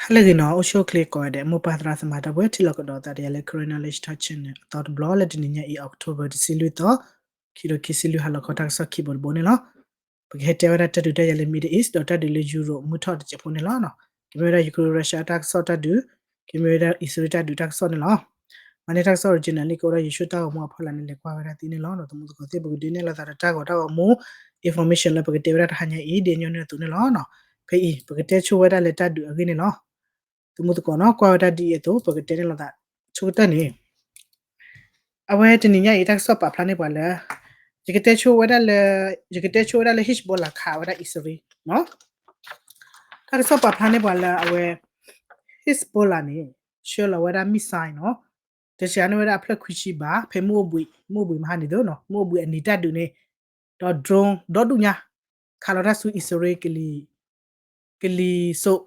ဟါလၢအဂ့ၤနီၤ, အိၣ်ဆူၣ်အိၣ်ချ့ကိးဂၤဒဲး မိၢ်ပၢ်သရၣ်သမါတၢ်ပှဲၤ ထံၣ်လိာ်ကဒီးသးဒီးယၤလၢ Karen Knowledge Talk Channel အသီတဘျီ လၢတနံၤညါအံၤ October တဆံလွံၢ်သီ, ခံကထိခံဆံလွံၢ် ဟါလီၤခီတၢ်ကစီၣ်ခံဘိတဘိန့ၣ်လီၤ. ပကဟဲတဲဝဲဒၣ်တၢ်ဒုးတၢ်ယၤလၢ Middle East ဒီးတၢ်ဒုးလၢ Europe မုၢ်ထီၣ်တစဲးဖိန့ၣ်လီၤ. ကမ့ၢ်ဝဲဒၣ် Ukraine Russia တၢ်ကစီၣ်တၢ်ဒုး, ကမ့ၢ်ဝဲဒၣ်အံၣ်စရ့လးတၢ်ဒုးတၢ်ကစီၣ်န့ၣ်လီၤ. မၤန့ၢ်တၢ်ကစီၣ် original လံ ကအိၣ်ဒီးယဆိၣ်တၢ်ဂီၤမူအဖီလာ်န့ၣ် လဲၤကွၢ်ဝဲဒၣ်သ့န့ၣ်လီၤ. ဒီးသမူသကိးသ့ၣ် ပကဒုးနဲၣ်လိာ်သးဒီးတၢ်ဂီၤတၢ်ဂီၤမူ information လၢပကတဲဝဲဒၣ်တဟါညါအံၤ ဒ်အညီနုၢ်အသိးန့ၣ်လီၤ. ဖဲအံၤ ပကတဲဆိဝဲဒၣ်လၢတၢ်ဒုးအဂ့ၢ်န့ၣ်လီၤ. သမူသကိးနီၤ ကွၢ်ဝဲဒၣ်ဒ်အံၤအသိး ပကတဲန့ၣ်လိာ်သး ဆိကတၢၢ်န့ၣ် အဝဲတနံၤညါအံၤ တၢ်ကစီၣ်ပာ်ဖျါန့ၢ်ပှၤလၢ ယကတဲဆိဝဲဒၣ်လၢ ယကတဲဆိဝဲဒၣ်လၢ Hezbollah ခးဝဲဒၣ်အံၣ်စရ့လး တၢ်ကစီၣ်ပာ်ဖျါန့ၢ်ပှၤလၢအဝဲ Hezbollah န့ၣ် ဆှၢလီၤဝဲဒၣ် missile နီၤ, တဆှၢန့ၢ်ဝဲဒၣ်အဖျၢၣ်ခွံဆံဘး ဖဲမုၢ်အိၣ်ဘှံး မုၢ်အိၣ်ဘှံးမဟါန့ၣ်သ့နီၤ, မုၢ်အိၣ်ဘှံးအနံၤတၢ်ဒုးန့ၣ်, ဒီး drone ဒီဒူၣ်ညါ ခးလီၤတၢ်ဆူအံၣ်စရ့လး ကလံၤစိး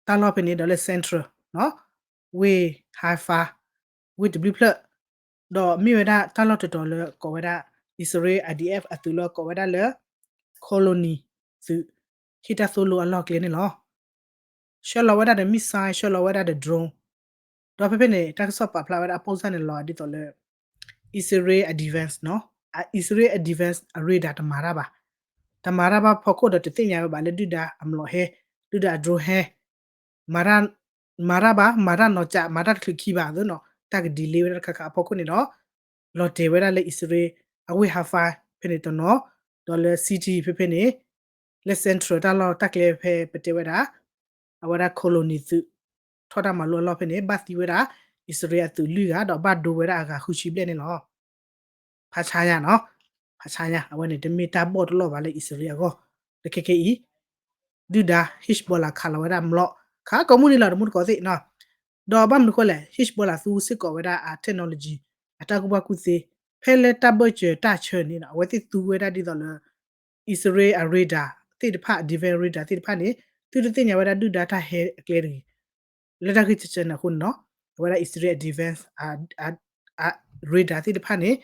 တၢ်လီၢ်ဖဲန့ၣ် ဒီးလၢ central နီၤ, ဝ့ၢ် Haifa ဝ့ၢ်တဘျုးဖျၢၣ်, ဒီးမ့ၢ်ဝဲဒၣ်တၢ်လီၢ်တတီၤလၢကိးဝဲဒၣ် အံၣ်စရ့လး I D F အသုးလၢကိးဝဲဒၣ်လၢ Kobani သုး ဟ့ၣ်တၢ်သိၣ်လိအလီၢ်ကျဲန့ၣ်လီၤ. ဆှၢလီၤဝဲဒၣ်ဒီး missile ဆှၢလီၤဝဲဒၣ်ဒီး drone, ဒီးဖဲဖဲန့ၣ် တၢ်ကစီၣ်ပာ်ဖျါဝဲဒၣ်အပိၢ်စၢ်န့ၣ် လီၤဒ်သိးလၢ အံၣ်စရ့လးအ defense နီၤ, အံၣ်စရ့လးအ defense အ radar တမၤတၢ်ဘၣ်, တမၤတၢ်ဘၣ်ဖီခိၣ်ဒီးတသ့ၣ်ညါဝဲဘၣ်လၢဒုၣ်ဒါအမျိာ်ဟဲ, ဒုၣ်ဒါအ drone ဟဲ မၤတၢ်ဘၣ်, မၤတၢ်နီၢ်ကၠး မၤတၢ်တချုးခံဘၣ်သ့နီၤ, တၢ်က delay ဝဲဒၣ်တခါခါအဖီခိၣ်န့ၣ်ဒီး လီၤတဲာ်ဝဲဒၣ်လၢအံၣ်စရ့လး အဝ့ၢ် Haifa ဖဲန့ၣ်တနီၤ, ဒီးလၢ city ဖဲဖဲန့ၣ်, လၢ central တၢ်လီၢ်တၢ်ကျဲဖဲပတဲဝဲဒၣ် အဝဲဒၣ် Kobani သုး ထီၣ်တၢ်မၤလိအလီၢ်ဖဲန့ၣ် ဘၣ်သံဝဲဒၣ် အံၣ်စရ့လးအသုးလွံၢ်ဂၤ ဒီးဘၣ်ဒိဝဲဒၣ်အဂၤဃုဆံဘျဲၣ်န့ၣ်လီၤ. ဖးဆါညါနီၤ, ဖးဆါညါ အဝဲန့ၣ်တမ့ၢ်တၢ်ဘီၣ်တလီၢ်ဘၣ်လၢအံၣ်စရ့လးအဂီၢ်, လၢခဲကနံၣ်အံၤ ဒုၣ်ဒါ Hezbollah ခးလီၤဝဲဒၣ်မျိာ်, ခးကိးမုၢ်နံၤလီၤ တမူတကိးသ့ၣ်နီၤ, ဒီးဘၣ်မနုၤဃိလဲၣ် Hezbollah သူစ့ၢ်ကီးဝဲဒၣ်အ technology အတၢ်ကူၣ်ဘၣ်ကူၣ်သ့, ဖဲလၢတၢ်ဘၢၣ်စၢၤတၢ်ဆၢန့ၣ် အဝဲသ့ၣ်သူဝဲဒၣ်ဒ်သိးလၢ အံၣ်စရ့လးအ radar သ့ၣ်တဖၣ် defense radar သ့ၣ်တဖၣ်န့ၣ် သုတသ့ၣ်ညါဝဲဒၣ်ဒုၣ်ဒါတၢ်ဟဲအကျဲတဂ့ၤ, လၢတၢ်ဂ့ၢ်ကဲန့ၣ်အဃိန့ၣ်နီၤ, အဝဲဒၣ်အံၣ်စရ့လးအ defense အ radar သ့ၣ်တဖၣ်န့ၣ်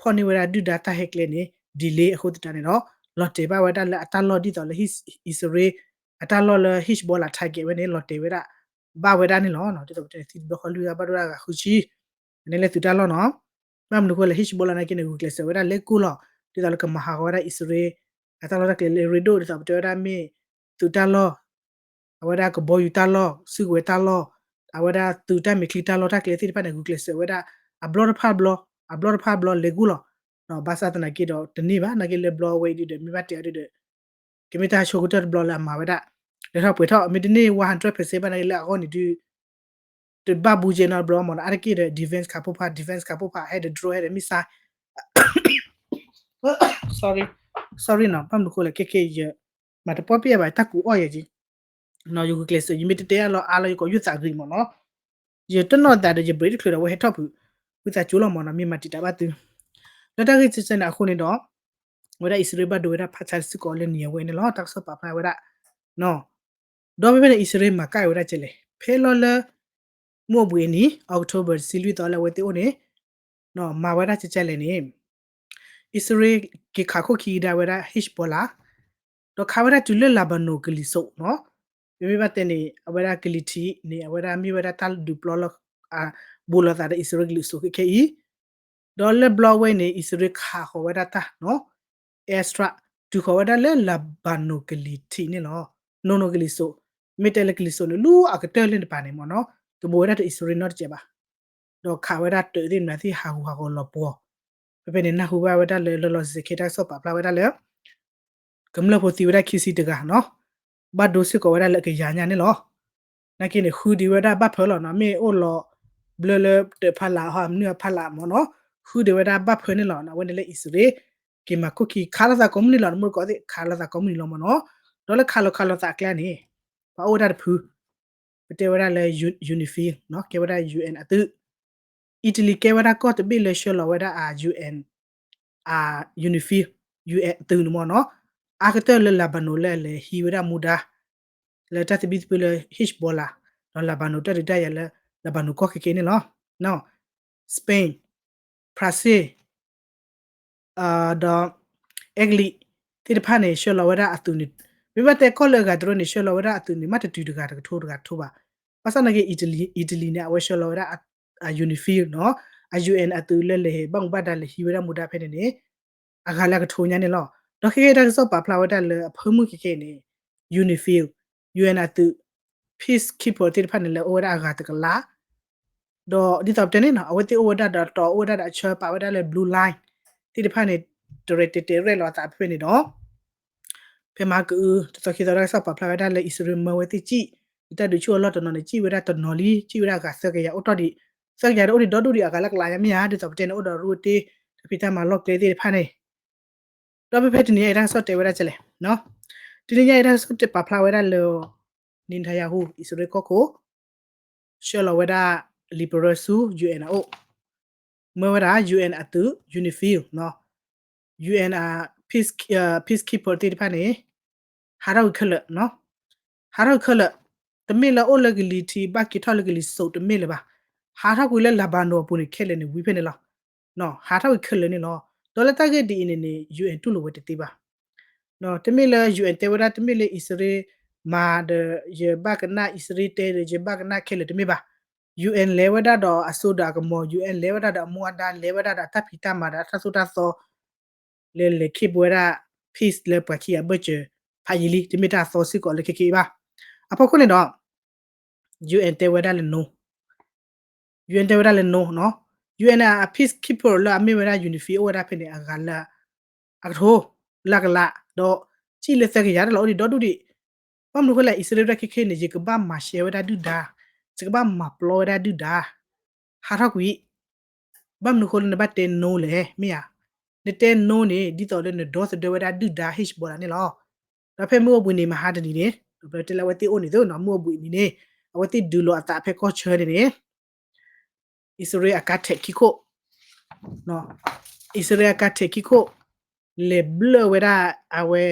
ဖီၣ်န့ၢ်ဝဲဒၣ်ဒုၣ်ဒါတၢ်ဟဲကျဲန့ၣ် delay အဃိသတးန့ၣ်ဒီး လီၤတဲာ်ဘၣ်ဝဲဒၣ်လၢအတၢ်လီၢ်ဒ်သိးလၢ အံၣ်စရ့လး အတၢ်လီၢ်လၢ Hezbollah target ဝဲန့ၣ် လီၤတဲာ်ဝဲဒၣ် ဘၣ်ဝဲဒၣ်န့ၣ်လီၤ. ဒ်သိးပတဲန့ၣ် သံတဘျီဃီလွံၢ်ဂၤ ဘၣ်ဒိဝဲဒၣ်အဂၤဃုဆံ, န့ၣ်လၢသုးတၢ်လီၢ်နီၤ, ဘၣ်မနုၤဃိလဲၣ် Hezbollah နာ်က့န့ၣ် ဂုာ်ကျဲးစၢးဝဲဒၣ်လၢကိၣ်လီၤ, ဒ်သိးလၢကမၤဟးဂီၤဝဲဒၣ်အံၣ်စရ့လး အတၢ်လီၢ်တၢ်ကျဲလၢအရ့ဒိၣ် ဒ်သိးပတဲဝဲဒၣ်မ့ၢ် သုးတၢ်လီၢ် အဝဲဒၣ်ကဘီယူၤတၢ်လီၢ် စုကဝဲၤတၢ်လီၢ် အဝဲဒၣ်သုးတၢ်မဲာ်ချံတၢ်လီၢ်တၢ်ကျဲသ့ၣ်တဖၣ်န့ၣ် ဂုာ်ကျဲးစၢးဝဲဒၣ် အဘျီတဖၣ်ဘျီ အဘျီတဖၣ်ဘျီလဲၤကိၣ်လီၤ, ဘၣ်ဆၣ်သနာ်က့ဒီးတန့ၢ်ဘၣ် နာ်က့လၢဘျီဝဲအံၤဒုဒီး မ့ၢ်ဘၣ်တဲအီၤဒုဒီး ကမ့ၢ်တၢ်ဆိကတၢၢ်တဘျီလၢအမၤဝဲဒၣ် လဲၤထီၣ်ပှဲၤထီၣ် မ့ၢ်တန့ၢ် one hundred percent ဘၣ်နာ်က့လၢအဂီၢ်န့ၣ်ဒု တဘၣ်ဘူးကဲနီတဘျီမ့ၢ်နီၤ အါတက့ၢ်ဒီး defense ခးဖိဖး defense ခးဖိဖး ဟဲဒီး drone ဟဲဒီး missile, sorry, sorry နီၤ ဘၣ်မနုၤဃိလဲၣ် ခဲခဲယ မၤတပီၢ်ပ့ၢ်ဘၣ် တၢ်ကူးအီၣ်ယဲက့ ယဂုာ်ကျဲးစၢး ယမ့ၢ်တတဲအလီၤအါလီၤ ယကိးယုၢ်သးဂ့ၤမ့ၢ်နီၤ, ယတနီၢ်သးဒီးယ break တချုးဒီး အဝဲဟဲထီၣ်ဖုး ဝံသးစူၤလီၤမ့ၢ်နီၤ မ့ၢ်မၤတံာ်တာ်ဘၣ်သု လၢတၢ်ဂ့ၢ်စဲးစဲးန့ၣ်အဃိန့ၣ်ဒီး အဝဲဒၣ်အံၣ်စရ့လးဘၣ်ဒိဝဲဒၣ်ဖးဆါစ့ၢ်ကီးလၢနံၤအဝဲန့ၣ်လီၤ တၢ်ကစီၣ်ပာ်ဖျါဝဲဒၣ် ဒီးဖဲဖဲန့ၣ် အံၣ်စရ့လးမၤကၣ်ဝဲဒၣ်ကဲလဲၣ် ဖဲလီၤလၢ မုၢ်အိၣ်ဘှံးအနံၤ October တဆံလွံၢ်သီလၢအဝဲသ့ၣ်အိၣ်န့ၣ် မၤဝဲဒၣ်ကဲကဲလဲၣ်န့ၣ် အံၣ်စရ့လးက့ၤခးခိၣ်ခံကဒါဝဲဒၣ် Hezbollah ဒီးခးဝဲဒၣ်တုၤလၢ Lebanon ကလံၤစိးနီၤ, ပမ့ၢ်ဘၣ်တဲန့ၣ် အဝဲဒၣ်ကလံၤထံးန့ၣ် အဝဲဒၣ်မ့ၢ်ဝဲဒၣ်တၢ်ဒုးပျီလၢ ဘူးလိာ်သးဒီးအံၣ်စရ့လးကလံၤစိးခဲခဲအံၤ, ဒီးလၢဘျီဝဲန့ၣ် အံၣ်စရ့လးခးဃီၤဝဲဒၣ်တၢ်နီၤ airstrike တုၤဃီၤဝဲဒၣ်လၢ Lebanon ကလံၤထံးန့ၣ်လီၤ, နီၢ်နီၢ်ကလံၤစိး, မ့ၢ်တဲလၢကလံၤစိးန့ၣ် လူအကတၢၢ်လၢနပၤန့ၣ်မ့ၢ်နီၤ, တဘူးဝဲဒၣ်ဒီးအံၣ်စရ့လးနီတစဲးဘၣ် ဒီးခးဝဲဒၣ်တၢးသ့ၣ်မနုၤသ့ၣ်ဟးဂူာ်ဟးဂီၤလီၤပှီၤ, ဖဲဖဲန့ၣ် နၢ်ဟူဘၣ်ဝဲဒၣ်လၢ လီၤလီၤဆဲးဆဲးခဲတၢ်ကစီၣ်ပာ်ဖျါဝဲဒၣ်လၢ ကမျၢၢ်ဖိသံဝဲဒၣ်ခံဆံတဂၤနီၤ, ဘၣ်ဒိစ့ၢ်ကီးဝဲဒၣ်လၢအကယၤညါန့ၣ်လီၤ. နာ်က့န့ၣ် ဃုဒံးဝဲဒၣ်ဘၣ်ဖၢလီၤနီၤ, မ့ၢ်အိၣ်လီၤဘျၢလၢတၢးဖီလာ် ဟီမနုၤအဖီလာ်မ့ၢ်နီၤ, ဃုဒံးဝဲဒၣ်ဘၣ်ဖၢန့ၣ်လီၤ. အဝဲန့ၣ်လၢအံၣ်စရ့လး က့ၤမၤခိၣ်ခံ ခးလိာ်သးကိးမုၢ်နံၤလီၤ, နမုၢ်တကိးသ့ၣ် ခးလိာ်သးကိးမုၢ်နံၤလီၤမ့ၢ်နီၤ, ဒီးလၢခးလိာ်ခးလိာ်သးအကျါန့ၣ် ပှၤအိၣ်ဝဲဒၣ်တဖု ပတဲဝဲဒၣ်လၢ UNIFIL နီၤ, ကဲဝဲဒၣ် UN အသုး, အံၣ်တလံၤကဲဝဲဒၣ်ကီၢ်တဘ့ၣ်လၢဆှၢလီၤဝဲဒၣ်အ UN, အ UNIFIL, UN အသုးန့ၣ်မ့ၢ်နီၤ, အါကတၢၢ်လၢ Lebanon လၢအလဲၤဟံးဝဲဒၣ်မူဒါ လၢတၢ်သဘံၣ်သဘုၣ်လၢ Hezbollah ဒီး Lebanon တၢ်ဒုးတၢ်ယၤလၢ Lebanon ကီၢ်ခဲခဲန့ၣ်လီၤ. Spain, Brazil ဒီး အဲကလံး သ့ၣ်တဖၣ်န့ၣ် ဆှၢလီၤဝဲဒၣ်အသုးန့ၣ်, မ့ၢ်ဘၣ်တဲကီၢ်လၢအဂၤတရၢန့ၣ် ဆှၢလီၤဝဲဒၣ်အသုးန့ၣ် မ့ၢ်တတုၤတဂၤတကထိတဂၤတထိဘၣ်. ဘၣ်ဆၣ်သနာ်က့ Italy, Italy န့ၣ် အဝဲဆှၢလီၤဝဲဒၣ်အ unifill နီၤ, အ UN အသုးလၢလဲၤဘၣ်မူဘၣ်ဒါလဲၤဟံးဝဲဒၣ်မူဒါဖဲန့ၣ်န့ၣ် အဂၤလၢအကထိညါန့ၣ်လီၤ. ဒီးခဲကဲတၢ်ကစီၣ်ပာ်ဖျါဝဲဒၣ်လၢအဖၢမုၢ်ခဲကဲန့ၣ် UNIFIL, UN အသုး peacekeeper သ့ၣ်တဖၣ်န့ၣ် လဲၤအိၣ်ဝဲဒၣ်အဂၤတကလး, ဒီးဒ်သိးပတဲန့ၣ်နီၤ အဝဲသ့ၣ်အိၣ်ဝဲဒၣ်ဒီးတီၤအိၣ်ဝဲဒၣ်ဒီးအဆၢပာ်ဝဲဒၣ်လၢ blue line သ့ၣ်တဖၣ်န့ၣ် တရဲၣ်တဲာ်တဲာ်ရဲၣ်လီၤအသးဖဲဖဲန့ၣ်ဒီး ဖဲမၤကအု တသီခံသီတၢ်ကစီၣ်ပာ်ဖျါဝဲဒၣ်လၢအံၣ်စရ့လးမၢဝဲသ့ၣ်စံၣ်, ယတၢ်ဒုးဆူၣ်အလီၢ်တနီၤန့ၣ် စံၣ်ဝဲဒၣ်တနီၤလံ, စံၣ်ဝဲဒၣ်အဂၤသၢကယၤအိၣ်ထီၣ်ဒံး, သၢကယၤဒီးအိၣ်ဒံးဒီဒူၣ်ဒံးအဂၤလၢကလးညါမ့ၢ်ဧါ, ဒ်သိးပတဲန့ၣ် အိၣ်ဒီးရူၢ်တ့ တၢ်ဖံးတၢ်မၤလီၢ်ကျဲသ့ၣ်တဖၣ်န့ၣ် ဒီးဖဲဖဲတနံၤညါအံၤတၢ်ကစီၣ်တဲဝဲဒၣ်ကလဲၣ်, တနံၤညါအံၤတၢ်ကစီၣ်ပာ်ဖျါဝဲဒၣ်လၢ Netanyahu အံၣ်စရ့လးကီၢ်ခိၣ် ဆှၢလီၤဝဲဒၣ် လံာ်ပရၢဆူ UN အအိၣ်, မၢဝဲဒၣ် UN အသုး UNIFIL နီၤ, UN အ peace, peacekeeper သ့ၣ်တဖၣ်န့ၣ် ဟးထီၣ်ကွံာ်ခဲလၢာ်, ဟးထီၣ်ကွံာ်ခဲလၢာ်, တမ့ၢ်လၢအိၣ်လၢကလံၤထံး ဘၣ်က့ၤထီၣ်လၢကလံၤစိးတမ့ၢ်လၢၤဘၣ်, ဟးထီၣ်ကွံာ်လၢ Lebanon အပူၤန့ၣ် ခဲလၢာ်န့ၣ် ဝံၤဖဲန့ၣ်လီၤ. ဟးထီၣ်ကွံာ်ခဲလၢာ်န့ၣ်လီၤ. ဒီးလၢတၢ်ဂ့ၢ်ဒ်အံၤန့ၣ်န့ၣ် UN တူၢ်လိာ်ဝဲတသ့ဘၣ်. တမ့ၢ်လၢ UN တဲဝဲဒၣ် တမ့ၢ်လၢအံၣ်စရ့လးမၤဒီး ယဘၣ်ကနၣ်, အံၣ်စရ့လးတဲဒီး ယဘၣ်ကနၣ်ခဲလၢာ်တမ့ၢ်ဘၣ်. UN လဲၤဝဲဒၣ်ဒီးအစိဒီးအကမီၤ, UN လဲၤဝဲဒၣ်ဒီးအမူအဒါ, လဲၤဝဲဒၣ်ဒီးအတၢ်ဖံးတၢ်မၤဒီးအတၢ်သိၣ်တၢ်သီ လဲၤလဲၤခ့ပဝဲဒၣ် peace လၢပှၤခံဂၤအဘၢၣ်စၢၤဖးယံာ်လံ, တမ့ၢ်တၢ်အသီစ့ၢ်ကီးလၢခဲက့ဘၣ်. အဖီခိၣ်န့ၣ်ဒီး UN တဲဝဲဒၣ်လၢ no, UN တဲဝဲဒၣ်လၢ no နီၤ, UN အ peacekeeper လၢအမ့ၢ်ဝဲဒၣ် UNIFIL အိၣ်ဝဲဒၣ်ဖဲန့ၣ် အဂၤလၢ အကထိ လၢကလး, ဒီးစံၣ်လၢသၢကယၤတလီၤအိၣ်ဒံးဒီဒူၣ်ဒံး. ဘၣ်မနုၤဃိလဲၣ် အံၣ်စရ့လးဝဲဒၣ်ခဲခဲန့ၣ် ယကဘၣ်မၤရှဲဝဲဒၣ်ဒုၣ်ဒါ, ယကဘၣ်မၤပျီဝဲဒၣ်ဒုၣ်ဒါ, ဟးထီၣ်ကွံာ် ဘၣ်မနုၤဃိလၢနဘၣ်တဲ no လဲၣ် မ့ၢ်ဧါ. နတဲ no န့ၣ် ဒ်သိးလၢနဒီသဒၢဝဲဒၣ်ဒုၣ်ဒါ Hezbollah န့ၣ်လီၤ. ဒီးဖဲမုၢ်အိၣ်ဘှံးနံၤမဟါတနံၤန့ၣ် ဒီးပတဲလၢအဝဲသ့ၣ်အိၣ်န့ၣ်သိးနီၤ မုၢ်အိၣ်ဘှံးနံၤန့ၣ် အဝဲသ့ၣ်ဒုးလိာ်အသးဖဲကီၢ်ဆၢန့ၣ်န့ၣ် အံၣ်စရ့လးအကါထဲးခံခိၣ် အံၣ်စရ့လးအကါထဲးခံခိၣ် လဲၤဘျၢၣ်ဝဲဒၣ်အဝဲ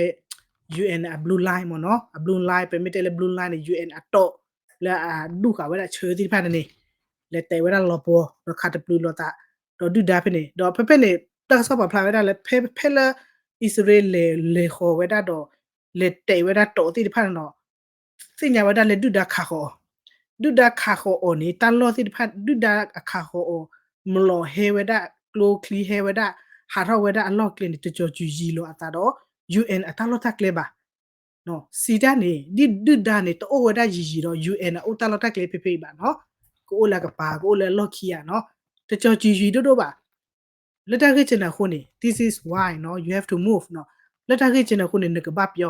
UN အ blue line မ့ၢ်နီၤ, အ blue line ပမ့ၢ်တဲလၢ blue line န့ၣ် UN အတီၢ် လၢအဒူၣ်ဃာ်ဝဲဒၣ်ဆၢသ့ၣ်တဖၣ်န့ၣ်န့ၣ် လဲၤတဲာ်ဝဲဒၣ်လီၤပှီၤ ဒီးခးတပျုာ်လိာ်သး ဒီးဒုၣ်ဒါဖဲန့ၣ် ဒီးဖဲဖဲန့ၣ် တၢ်ကစီၣ်ပာ်ဖျါဝဲဒၣ်လၢ ဖဲဖဲလၢ အံၣ်စရ့လးလဲၤလဲၤဃီၤဝဲဒၣ်ဒီး လဲၤတဲာ်ဝဲဒၣ်တီၢ်သ့ၣ်တဖၣ်န့ၣ်ဒီး သ့ၣ်ညါဝဲဒၣ်လၢဒုၣ်ဒါခးဃီၤအီၤ, ဒုၣ်ဒါခးဃီၤအီၤန့ၣ် တၢ်လီၢ်သ့ၣ်တဖၣ် ဒုၣ်ဒါအခးဃီၤအီၤ မလီၤဟဲဝဲဒၣ်ကျိချံဟဲဝဲဒၣ် ဟးထီၣ်ဝဲဒၣ်အလီၢ်ကျဲန့ၣ် တကၠီၤစုၤယံၤလီၤအသးဒီး UN အတၢ်လီၢ်တၢ်ကျဲဘၣ်. စံးတၢ်န့ၣ် ဒ်ဒုၣ်ဒါန့ၣ် တအိၣ်ဝဲဒၣ်ယံၤယံၤဒီး UN အအိၣ်တၢ်လီၢ်တၢ်ကျဲဖဲဖဲအံၤဘၣ်နီၤ, ကအိၣ်လၢအကပၤ ကအိၣ်လၢအလီၢ်ခံဧါနီၤ, တကၠီၤစုၤယံၤဒိၣ်ဒိၣ်ဘၣ်. လၢတၢ်ဂ့ၢ်ကဲန့ၣ်အဃိန့ၣ် this is why နီၤ you have to move နီၤ, လၢတၢ်ဂ့ၢ်ကဲန့ၣ်အဃိန့ၣ် နကဘၣ်ပျီ,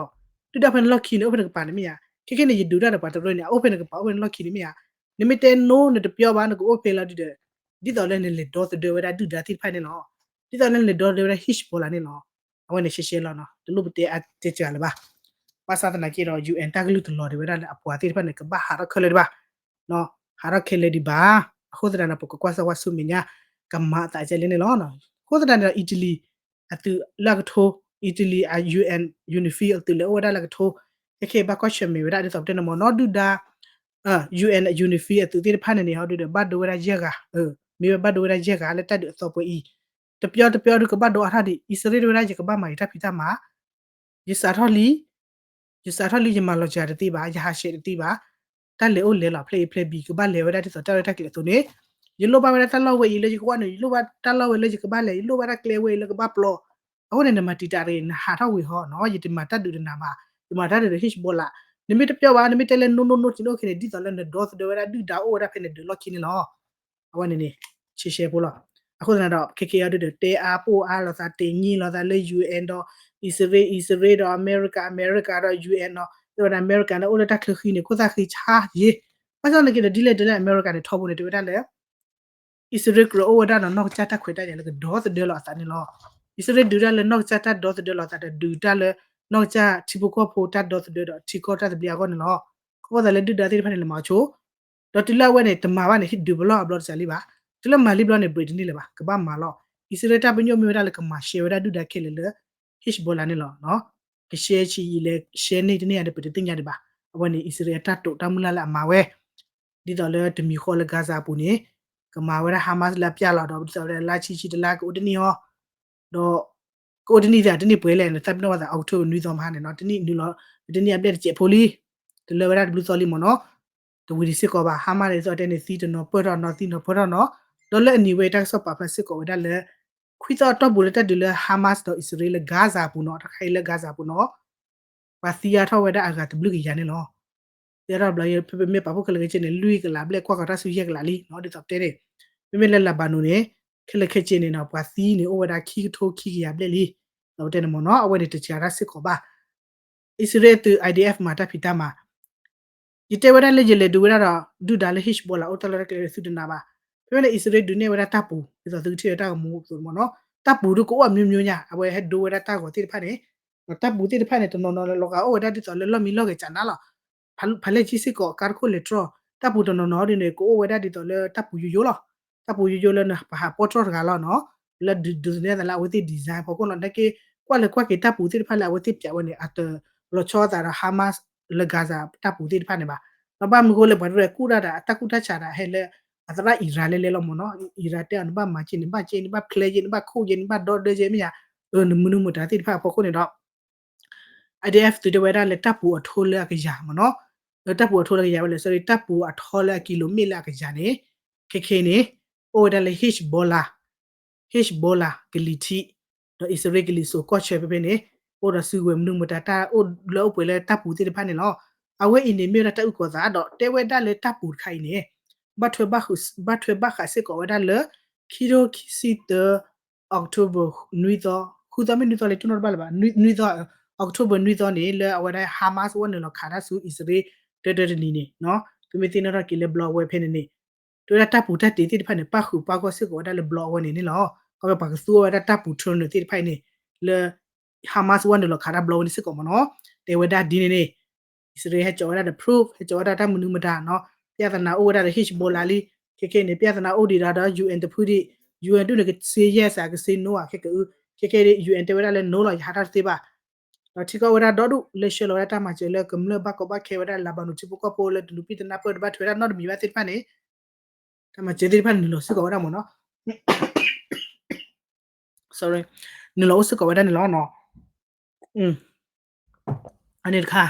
ဒုၣ်ဒါဖဲနလီၢ်ခံန့ၣ် အိၣ်ဖဲနကပၤန့ၣ်မ့ၢ်ဧါ, ခဲခဲန့ၣ် ယဒုးတၢ်ဒီးပှၤတရၢန့ၣ် အအိၣ်ဖဲနကပၤ အိၣ်ဖဲနလီၢ်ခံန့ၣ်မ့ၢ်ဧါ, နမ့ၢ်တဲ no နတပျီဘၣ် နကအိၣ်ဖဲလီၤဒုးဒီး ဒ်သိးလၢနလဲၤဒီသဒၢဝဲဒၣ်ဒုၣ်ဒါသ့ၣ်တဖၣ်န့ၣ်လီၤ. ဒ်သိးလၢနလဲၤဒီသဒၢဝဲဒၣ် Hezbollah န့ၣ်လီၤ. အဝဲန့ၣ်ရှဲရှဲလီၤနီၤ, တလိၣ်ပတဲအါတဲစှၤလၢၤဘၣ်. ဘၣ်ဆၣ်သနာ်က့ဒီး UN တၢ်ကလုၢ်တလီၤဒံးဝဲဒၣ်လၢအပှၤသ့ၣ်တဖၣ်န့ၣ် ကဘၣ်ဟးထီၣ်ခဲလၢာ်ဒံးဘၣ်, ဟးထီၣ်ခဲလၢာ်ဒံးဘၣ်. အဃိသတးန့ၣ် ပကကွၢ်စၢၤဝဲဆူမဲာ်ညါ ကမၤအသးကဲလဲၣ်န့ၣ်လီၤ. အဃိသတးန့ၣ်ဒီး Italy အသုးလၢအကထိ, Italy အ UN, UNIFIL အသုးလၢအိၣ်ဝဲဒၣ်လၢအကထိ, ခဲခဲဘၣ်ကွၢ်ဆၢၣ်မဲာ်ဝဲဒၣ်ဒ်သိးပတဲန့ၣ်မ့ၢ်နီၤ ဒုၣ်ဒါ UN UNIFIL အသုးသ့ၣ်တဖၣ်န့ၣ်န့ၣ် ဟီဒုးဒီး ဘၣ်ဒိဝဲဒၣ်ယဲၢ်ဂၤ, မ့ၢ်ဝဲဘၣ်ဒိဝဲဒၣ်ယဲၢ်ဂၤလၢတၢ်ဒုးအသီပှဲၤအံၤ, တပျီတပျီဒုးကဘၣ်ဒိအါထီၣ်ဒံး, အံၣ်စရ့လးတဲဝဲဒၣ် ယကဘၣ်မၤယတၢ်ဖံးတၢ်မၤ, ယစးထီၣ်လံ, ယစးထီၣ်လံ ယမၤလီၤစှၤတသ့ဘၣ်, ယဟးဆှဲးတသ့ဘၣ်, တၢ်လဲၤအိၣ်လဲၤလီၤ ဖျဲၣ်အံၤဖျဲၣ်ဘံၤ ကဘၣ်လဲၤဝဲဒၣ်ဒ်သိးတၢ်ရဲၣ်တၢ်ကျဲၤအသိးန့ၣ်, ယလိၣ်ဘၣ်ဝဲဒၣ်တၢ်လီၢ်ဝဲအံၤလၢယကဝဲၢ်န့ၣ်, ယလိၣ်ဘၣ်တၢ်လီၢ်ဝဲလၢယကဘၣ်လဲၤ, ယလိၣ်ဘၣ်တၢ်ကျဲဝဲအံၤလၢကဘၣ်ပျီ, အဃိန့ၣ် နမၤတံာ်တာ်တဂ့ၤ, နဟးထီၣ်ဝံၤဟီနီၤ, ယတမၤတၢ်ဒုးတနၤဘၣ်, ယမၤတၢ်ဒုးဒီး Hezbollah, နမ့ၢ်တပျီဘၣ် နမ့ၢ်တဲလၢ no no no န့ၣ်အိၣ်ခဲန့ၣ် ဒ်သိးလၢနဒီသဒၢဝဲဒၣ်ဒုၣ်ဒါအိၣ်ဝဲဒၣ်ဖဲန့ၣ်ဒုးလီၢ်ခံန့ၣ်လီၤ. အဝဲန့ၣ်န့ၣ် ရှဲရှဲဖိလီၤ. အဃိသတးဒီး ခဲခဲအံၤဒုးဒီး တဲအါပိၢ်အါလိာ်သး တ့ၢ်ညံလိာ်သးလၢ UN ဒီး အံၣ်စရ့လး, အံၣ်စရ့လးဒီး အမဲရကၤ, အမဲရကၤဒီး UN နီၤ, တဲဝဲဒၣ် အမဲရကၤန့ၣ် အိၣ်လၢတၢ်ချၢဃံန့ၣ် ခိၣ်သၣ်ဃံဆါယ့ၤ, ဘၣ်ဆၣ်သနာ်က့ဒီး ဒ်လဲၣ်ဒ်လဲၣ် အမဲရကၤန့ၣ် ထီဘိန့ၣ် တဲဝဲဒၣ်လၢ အံၣ်စရ့လးကြၢးအိၣ်ဝဲဒၣ်ဒီးနီၢ်ကစၢ်တၢ်ခွဲးတၢ်ယာ်လၢကဒီသဒၢလီၤအသးန့ၣ်လီၤ. အံၣ်စရ့လးဒုးတၢ်လၢနီၢ်ကစၢ်တၢ်ဒီသဒၢလီၤအသးဒီး ဒုးတၢ်လၢ နီၢ်ကစၢ်ထံဖိကီၢ်ဖိတၢ်ဒီသဒၢဒီးထံကီၢ်တၢ်သဘျ့အဂီၢ်န့ၣ်လီၤ. ခီဖျိသးလၢဒုၣ်ဒါသ့ၣ်တဖၣ်န့ၣ် လဲၤမၤဆိ, ဒီးတုၤလၢအဝဲန့ၣ် တမၤဘၣ်န့ၣ် ဒုးပလီၢ်အဘျီတစှၤလံဘၣ်. တုၤလၢမၤလံဘျီန့ၣ် break တန့ၢ်လၢၤဘၣ်, ကဘၣ်မၤလီၤ. အံၣ်စရ့လးတၢ်ပညိၣ်မ့ၢ်ဝဲဒၣ်လၢကမၤရှဲဝဲဒၣ်ဒုၣ်ဒါခဲလၢာ်လၢ Hezbollah န့ၣ်လီၤ. ကရှဲဆံးယံာ်လဲၣ် ရှဲန့ၢ်တန့ၢ်ဧါဒီး ပတသ့ၣ်ညါဒံးဘၣ်. အဝဲန့ၣ် အံၣ်စရ့လးအတၢ်တိာ်တၢ်မုၢ်လၢ်လၢအမၤဝဲ ဒ်သိးလၢတမံၤဃီလၢ Gaza အပူၤန့ၣ် ကမၤဝဲဒၣ် Hamas လၢအပျၢ်လီၤဒီး ဒ်သိးလၢလါဆံဆံတလါကအိၣ်တန့ၢ်အီၤ, ဒီး ကအိၣ်တနံၣ်သးတနံၣ်ပှဲၤလဲၣ်န့ၣ် သးပ့ၤနီၣ်ဝဲသး October နွံသီမဟါန့ၣ်နီၤ တနံၣ်နုာ်လီၤ တနံၣ်အဘျဲၣ်တစဲးဖိလံ တလၢဝဲဒၣ်တဘျုးသီလံမ့ၢ်နီၤ တဝံၤဒံးစ့ၢ်ကီးဘၣ် Hamas ဒ်သိးတဲန့ၣ် သံတနီၤပၢၢ်ထီၣ်နီၤ သံနီၤပၢၢ်ထီၣ်နီၤ ဒီးလၢအနံၤဝဲတၢ်ကစီၣ်ပာ်ဖျါစ့ၢ်ကီးဝဲဒၣ်လၢ ခွံသီအတီၢ်ပူၤလၢတၢ်ဒုးလၢ Hamas ဒီးအံၣ်စရ့လးလၢ Gaza အပူၤနီၤ တခါအံၤလၢ Gaza အပူၤနီၤ ပှၤသံအါထီၣ်ဝဲဒၣ်အဂၤတဘျုးကယၤန့ၣ်လီၤ. သံအါထီၣ်ဘျီ ဖဲပမ့ၢ်ပာ်ဖှိၣ်ခဲလၢာ်ခဲဆ့န့ၣ် လွံၢ်ကလးဘျဲၣ်ကွၢ်ဃီၤတၢ်ဆူယဲၢ်ကလးလံနီၤ ဒ်သိးပတဲန့ၣ် မ့မ့ၢ်လၢ Lebanon န့ၣ် ခဲလၢာ်ခဲဆ့န့ၣ်နီၤ ပှၤသံန့ၣ် အိၣ်ဝဲဒၣ်ခံကထိခံကယၤဘျဲၣ်လံ ဒီးပတဲန့ၣ်မ့ၢ်နီၤ အဝဲန့ၣ်တစှၤတၢ်စ့ၢ်ကီးဘၣ် အံၣ်စရ့လးသုး I D F မၤတၢ်ဖံးတၢ်မၤ ယတဲဝဲဒၣ်လၢယလဲၤဒုးဝဲဒၣ်ဒီး ဒုၣ်ဒါလၢ Hezbollah အိၣ်တၢ်လီၢ်တၢ်ကျဲလၢသုတနၤဘၣ်. ဖဲဖဲန့ၣ် အံၣ်စရ့လးဒုးနဲၣ်ဝဲဒၣ်တၢ်ပူၤ ဒ်သိးသုကထံၣ်ဝဲတၢ်ဂီၤမူအသိးမ့ၢ်နီၤ တၢ်ပူၤဒုးကအိၣ်အမျိုးမျိုးညါ အဝဲဟဲဒိဝဲဒၣ်တၢ်ဂီၤသ့ၣ်တဖၣ်န့ၣ် ဒီးတၢ်ပူၤသ့ၣ်တဖၣ်န့ၣ် တနီၤနီၤလီၤဂာ်အိၣ်ဝဲဒၣ်ဒ်သိးလၢလီၢ်မံလီၢ်ဂဲၤစးနါလီၤ. ဖးလဲၢ်ကံစ့ၢ်ကီး ကါတခိၣ်လဲၤတြီၢ် တၢ်ပူၤတနီၤနီၤဒ်န့ၣ် ကအိၣ်ဝဲဒၣ်ဒ်သိးလၢတၢ်ပူၤယိယိလီၤ. တၢ်ပူၤယိယိလၢနပဟးပီၣ်တြီၢ်တဂၤလီၤနီၤ လၢဒုးနဲၣ်သးလၢအဝဲသ့ၣ် design ဖီခိၣ်နီၤ နာ်က့ ကွၢ်လဲၤကွၢ်က့ၤတၢ်ပူၤသ့ၣ်တဖၣ်လၢအဝဲသ့ၣ်ပျးဝဲန့ၣ် အတလီၤဆီသးဒီး Hamas လၢ Gaza တၢ်ပူၤသ့ၣ်တဖၣ်န့ၣ်ဘၣ်. ဒီးဘၣ်မနုၤဃိလၢပှၤတရၢၢ်ကူၣ်တၢ်ဒီး အတၢ်ကူၣ်တၢ်ဆးဒီးဟဲလၢ အသရၣ် Iran လဲၤလဲၤလီၤမ့ၢ်နီၤ Iran တဲအီၤ နဘၣ်မၤက့န့ၣ် ဘၣ်က့ နဘၣ်ဖျဲက့ နဘၣ်ခိၣ်က့ နဘၣ်ဒီဒၢက့ မ့ၢ်ယါ အၢ နမနုၤမတၤသ့ၣ်တဖၣ်အဖီခိၣ်န့ၣ်ဒီး I D F သုးတဲဝဲဒၣ်လၢတၢ်ပူၤအထီလၢအကယၤမ့ၢ်နီၤ လၢတၢ်ပူၤအထီလၢအကယၤဝဲလဲၣ် sorry တၢ်ပူၤအထီလၢအကံလိမ့ၣ်လၢအကယၤန့ၣ် ခဲခဲအံၤန့ၣ် အိၣ်ဝဲဒၣ်လၢ Hezbollah Hezbollah ကလံၤထံး ဒီးအံၣ်စရ့လးကလံၤစိးကီၢ်ဆၢဖဲဖဲန့ၣ် အိၣ်ဒီးစုကဝဲၤမနုၤမတၤတၢ်အိၣ်လၢအိၣ်ပှဲၤလၢတၢ်ပူၤသ့ၣ်တဖၣ်န့ၣ်လီၤ. အဝဲအံၤန့ၣ်မ့ၢ်ဝဲဒၣ်တၢ်အုၣ်ကီၤသးဒီးတဲဝဲဒၣ်လၢတၢ်ပူၤတခါအံၤန့ၣ် ဘၣ်ထွဲဘၣ်ဃး ဘၣ်ထွဲဘၣ်ဃးစ့ၢ်ကီးဝဲဒၣ်လၢ ခံထိခံဆံသၢ October နွံသီ ဃုသီမ့ၢ်နွံသီလဲၣ် တူၢ်နီၣ်တဘၣ်လၢၤဘၣ် နွံသီ October နွံသီန့ၣ် လၢအဝဲဒၣ် Hamas ဝဲနုာ်လီၤခးတၢ်ဆူအံၣ်စရ့လး တၢတၢတနံၤန့ၣ် သုမ့ၢ်သ့ၣ်နီၣ်ထီၣ်က့ၤလၢဘျီအဝဲဖဲန့ၣ်န့ၣ် တဲဝဲဒၣ်တၢ်ပူၤတၢ်တ့ၤသ့ၣ်တဖၣ်န့ၣ် ပၣ်ဃုာ်ပၣ်ဂီၢ်စ့ၢ်ကီးဝဲဒၣ်လၢဘျီအဝဲန့ၣ်န့ၣ်လီၤ. ခီဖျိပှၤကသူအီၤဝဲဒၣ်တၢ်ပူၤ tunnel သ့ၣ်တဖၣ်အံၤန့ၣ် လၢ Hamas ဝဲနုာ်လီၤခးတၢ်ဘျီဝဲန့ၣ်စ့ၢ်ကီးမ့ၢ်နီၤ တဲဝဲဒၣ်ဒ်န့ၣ်န့ၣ် အံၣ်စရ့လးဟဲကၠီၤဝဲဒၣ်ဒီး proof ဟဲကၠီၤဝဲဒၣ်တၢ်မနုၤမတၤနီၤ ပြဿနာအိၣ်ဝဲဒၣ်ဒီး Hezbollah လံ ခဲခဲအံၤန့ၣ် ပြဿနာအိၣ်ဒံးဒီး UN တဖုဒံး UN ဒုးန့ၣ်က say yes ဧါ က say no ဧါ ခဲကအု ခဲခဲအံၤ UN တဲဝဲဒၣ်လၢ no လီၤ ယဟးထီၣ်တသ့ဘၣ် ဒီးထံကီၢ်ဝဲဒၣ်ဒီဒူၣ်လၢဆှၢလီၤဝဲဒၣ်တၢ်မၤစၢၤလၢ ကမျၢၢ်ဘၣ်ကီဘၣ်ခဲဝဲဒၣ် Lebanon ထံဖိကီၢ်ဖိလၢတနူၤပံၣ်တနၢ်ပၢၢ်တဘၣ်ထွဲဝဲဒၣ်နီတမံၤဘၣ်သ့ၣ်တဖၣ်န့ၣ် တၢ်မၤစၢၤသ့ၣ်တဖၣ်န့ၣ်နုာ်လီၤစ့ၢ်ကီးဝဲဒၣ်မ့ၢ်နီၤ sorry နုာ်လီၤအိၣ်စ့ၢ်ကီးဝဲဒၣ်န့ၣ်လီၤနီၤ အန့ၣ်တခါ